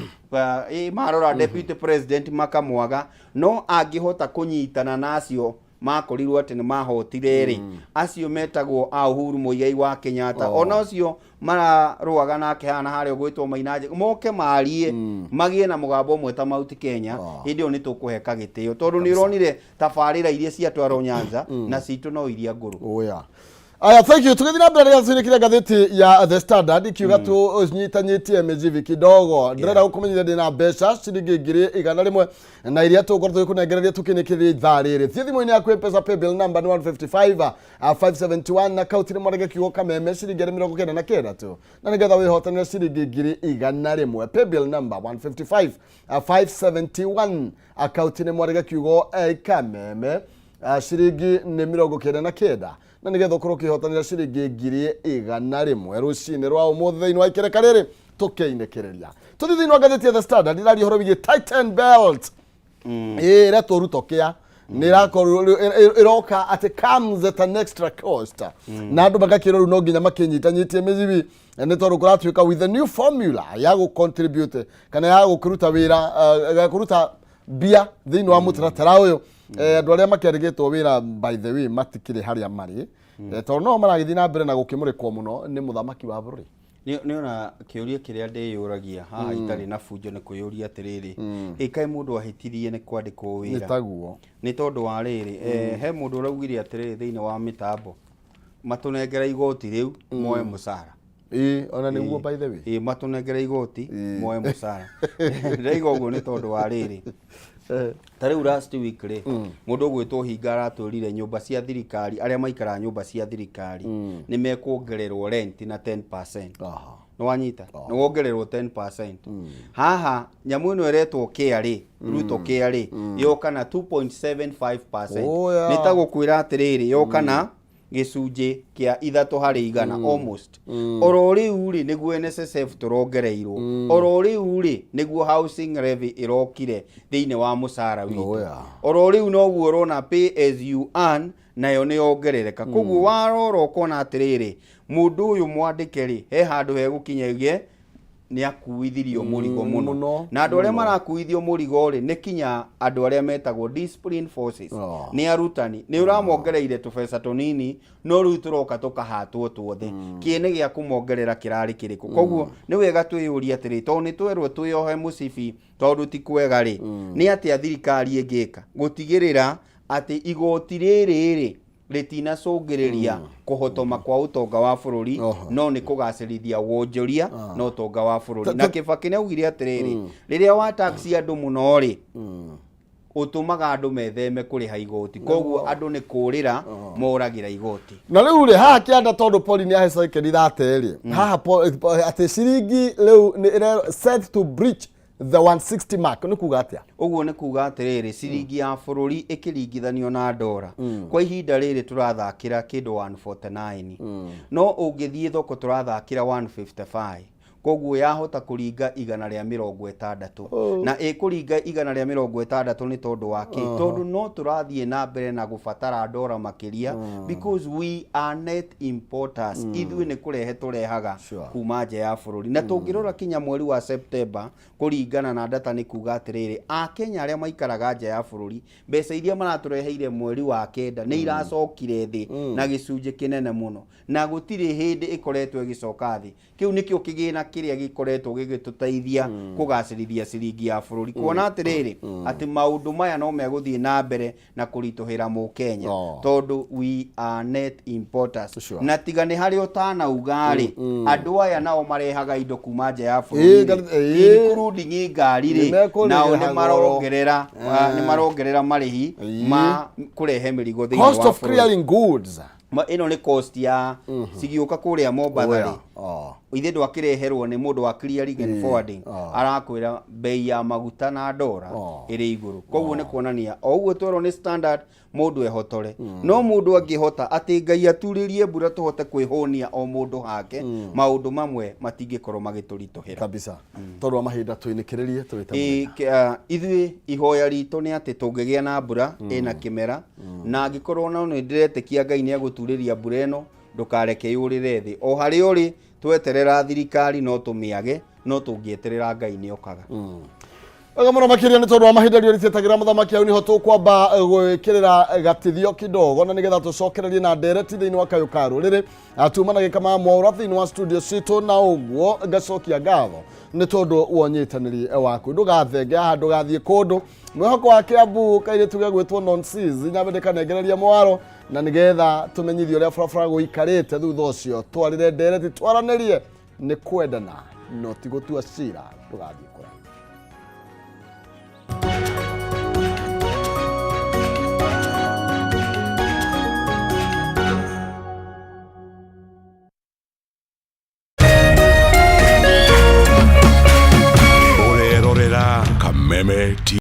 marora deputy president makamwaga, no angĩhota kũnyitana na acio makorirwo atĩ nĩ mahotire rĩ, acio metagwo a Uhuru Muigai wa Kenyatta, ona ũcio mararũaga nake haha na harĩa ũgwĩtwo Maina Njenga, moke marie magĩe na mũgambo ũmwe ta Mount Kenya, hĩndĩ ĩyo nĩ tũkũheka gĩtĩo, tondũ nĩ ũronire tabarĩra iria ciatwarwo Nyanza na citũ no iria ngũrũ. Oh yeah. Aya, thank you. Tũgĩthiĩ na mbere rĩrĩa tũinĩkire ngathĩti ya The Standard ikiuga tũnyitanyitie mĩjibi kidogo. Ndĩrenda gũkũmenyithia ndĩna mbeca ciringi 100,000 na iria tũgũkorwo tũgĩkũnengereria tũkĩnĩkĩria ithaa rĩrĩ. Thiĩ thimũ-inĩ yaku M-Pesa paybill number nĩ 155 571 na kauti nĩ mwarege kiugo kameme ciringi 99 tu, na nĩgetha wĩhotanĩre ciringi 100,000. Paybill number 155 571, akaunti nĩ mwarege kiugo kameme, ciringi nĩ 99, na nĩgetha ũkorwo ũkĩhotanĩra ciringi 100,000 rũcinĩ rwa ũmũthĩ thĩinĩ wa ikereka rĩrĩ tũkĩinĩkĩrĩria. Tũthiĩ thĩinĩ wa ngathĩti ya The Standard, iraria ũhoro wĩgiĩ tighten belt. Ĩĩ, ĩretwo Ruto Care, nĩ ĩrakorwo ĩroka atĩ comes at an extra cost, na andũ magakĩrwo rĩu no nginya makĩnyitanyitie mĩcibi, nĩ tondũ kũratuĩka with the new formula ya gũ contribute kana ya gũkĩruta wĩra, ya kũruta mbia thĩinĩ wa mũtaratara ũyũ. Andũ arĩa makĩandĩkĩtwo wĩra, by the way, matikĩrĩ harĩa marĩ, tondũ no maragĩthiĩ na mbere na gũkĩmũrĩkwo mũno nĩ mũthamaki wa bũrũri. Nĩ ona kĩũria kĩrĩa ndĩyũragia haha itarĩ na bunjo nĩ kwĩyũria atĩrĩrĩ, ĩ kaĩ mũndũ ahĩtirie nĩ kwandĩkwo Nĩ wĩra? Taguo. Nĩ tondũ wa rĩrĩ, he mũndũ ũraugire atĩrĩrĩ thĩinĩ wa mĩtambo, matũnengere igoti rĩu moe mũcara. Ĩĩ, ona nĩguo, by the way. Ĩ, matũnengere igoti moe mũcara. Ndĩraiga ũguo nĩ tondũ wa rĩrĩ, ta rĩu last week rĩ, mũndũ ũgwĩtwo Hinga aratwĩrire nyũmba cia thirikari, arĩa maikaraga nyũmba cia thirikari nĩ mekuongererwo rent na 10%. Nĩ wanyita, nĩ wongererwo 10%. Haha nyamũ ĩno ĩretwo care rĩ, Ruto Care rĩ, yoka na 2.75%. Nĩ ta gũkwĩra atĩrĩrĩ, yoka na gĩcunjĩ kĩa 3% almost. Oro rĩu rĩ, nĩguo NSSF tũrongereirwo, oro rĩu rĩ, nĩguo housing levy ĩrokire thĩinĩ wa mũcara witũ. Oro rĩu noguo ũrona pay as you earn nayo nĩ yongerereka. Koguo warora ũkona atĩrĩrĩ, mũndũ ũyũ mwandĩke rĩ, he handũ hegũkinya nĩ akuithirio mũrigo mũno. Na andũ arĩa marakuithio mũrigo rĩ, nĩ kinya andũ arĩa metagwo discipline forces, nĩ arutani. Nĩ ũramongereire tũbeca tũnini, no rĩu tũroka tũkahatwo tuothe. Kĩene gĩa kũmongerera kĩrarĩ kĩrĩkũ? Koguo nĩ wega twĩyũrie atĩrĩ, tondũ nĩ twerwo twĩyohe mũcibi tondũ ti kwega rĩ, nĩ atĩa thirikari ĩngĩka gũtigĩrĩra atĩ igoti rĩrĩ rĩ rĩtinacũngĩrĩria kũhotoma kwa ũtonga wa bũrũri, no nĩ kũgacĩrithia wonjoria na ũtonga wa bũrũri? Na Kĩbakĩ nĩ augire atĩrĩrĩ, rĩrĩa wa tax andũ mũno rĩ, ũtũmaga andũ metheme kũrĩha igoti, koguo andũ nĩ kũrĩra moragĩra igoti. Na rĩu rĩ, haha kĩanda, tondũ poli nĩ ahe cycle thate rĩ, haha atĩ ciringi rĩu nĩ set to breach the 160 mark. Nĩ kuga atĩa? Ũguo nĩ kuga atĩrĩrĩ, ciringi ya bũrũri ĩkĩringithanio na ndora, kwa ihinda rĩrĩ tũrathakĩra kĩndũ 149, no ũngĩthiĩ thoko tũrathakĩra 155. Koguo yahota kũringa 160, na ĩkũringa 160 nĩ tondũ wa kĩ? Tondũ no tũrathiĩ na mbere na gũbatara ndora makĩria, because we are net importers. Ithuĩ nĩ kũrehe tũrehaga kuma nja ya bũrũri. Na tũngĩrora kinya mweri wa September, kũringana na data, nĩ kuga atĩrĩrĩ, Akenya arĩa maikaraga nja ya bũrũri, mbeca iria maratũreheire mweri wa kenda nĩ iracokire thĩ na gĩcunjĩ kĩnene mũno, na gũtirĩ hĩndĩ ĩkoretwo ĩgĩcoka thĩ. Kĩu nĩkĩo kĩgĩna kĩrĩa gĩkoretwo gĩgĩtũteithia kũgacĩrithia ciringi ya bũrũri, kuona atĩrĩrĩ, atĩ maũndũ maya no megũthiĩ na mbere na kũritũhĩra Mũkenya, tondũ we are net importers. Na tiga nĩ harĩa ũtanauga rĩ, andũ aya nao marehaga indo kuma nja ya bũrũri rĩ, including ngari rĩ, Nĩmekũrĩha nao nĩ goro. marongerera, nĩ marongerera marĩhi ma kũrehe mĩrigo thĩinĩ Cost wa of bũrũri. clearing goods. Ĩno nĩ cost ya cigĩũka kũrĩa Mombatha rĩ, ithe ndwakĩreherwo nĩ mũndũ wa clearing and forwarding, arakwĩra bei ya maguta na ndora ĩrĩ igũrũ. Koguo nĩ kuonania o ũguo twerwo nĩ Standard, mũndũ ehotore, no mũndũ angĩhota atĩ Ngai aturĩrie mbura tũhote kwĩhũnia o mũndũ hake, maũndũ mamwe matingĩkorwo magĩtũritũhĩra. Kabisa. Tondũ wa mahinda, tũinĩkĩrĩrie tũwĩte. Ithuĩ ihoya ritũ nĩ atĩ tũngĩgĩa na mbura ĩna kĩmera, na angĩkorwo no nĩ ndĩretĩkia Ngai nĩ egũturĩria mbura ĩno, ndũkareke yũrĩre thĩ o harĩa ũrĩ. Tweterera thirikari no tũmĩage, no tũngĩeterera Ngai nĩ okaga. Wega mũno makĩria. Nĩ tondũ wa mahinda, rĩo rĩtietagĩra mũthamaki, hau nĩho tũkwamba gwĩkĩrĩra gatithio kidogo, na nĩgetha tũcokererie na ndereti thĩinĩ wa kayũ ka rũrĩrĩ. Tuma na gĩkama Mwaũra thĩinĩ wa studio citũ, na ũguo ngacokia ngatho nĩ tondũ wa ũnyitanĩri waku. Ndũgathenge haha, ndũgathiĩ kũndũ. Mwĩhoko wa Kĩambu, kairĩtu gegwĩtwo Nonsis, nyambe ndĩkanengereria mwaro na nĩgetha tũmenyithie ũrĩa barabara gũikarĩte. Thutha ũcio twarĩre ndereti, twaranĩrie. Nĩ kwendana no ti gũtua cira. Ndũgathiĩ.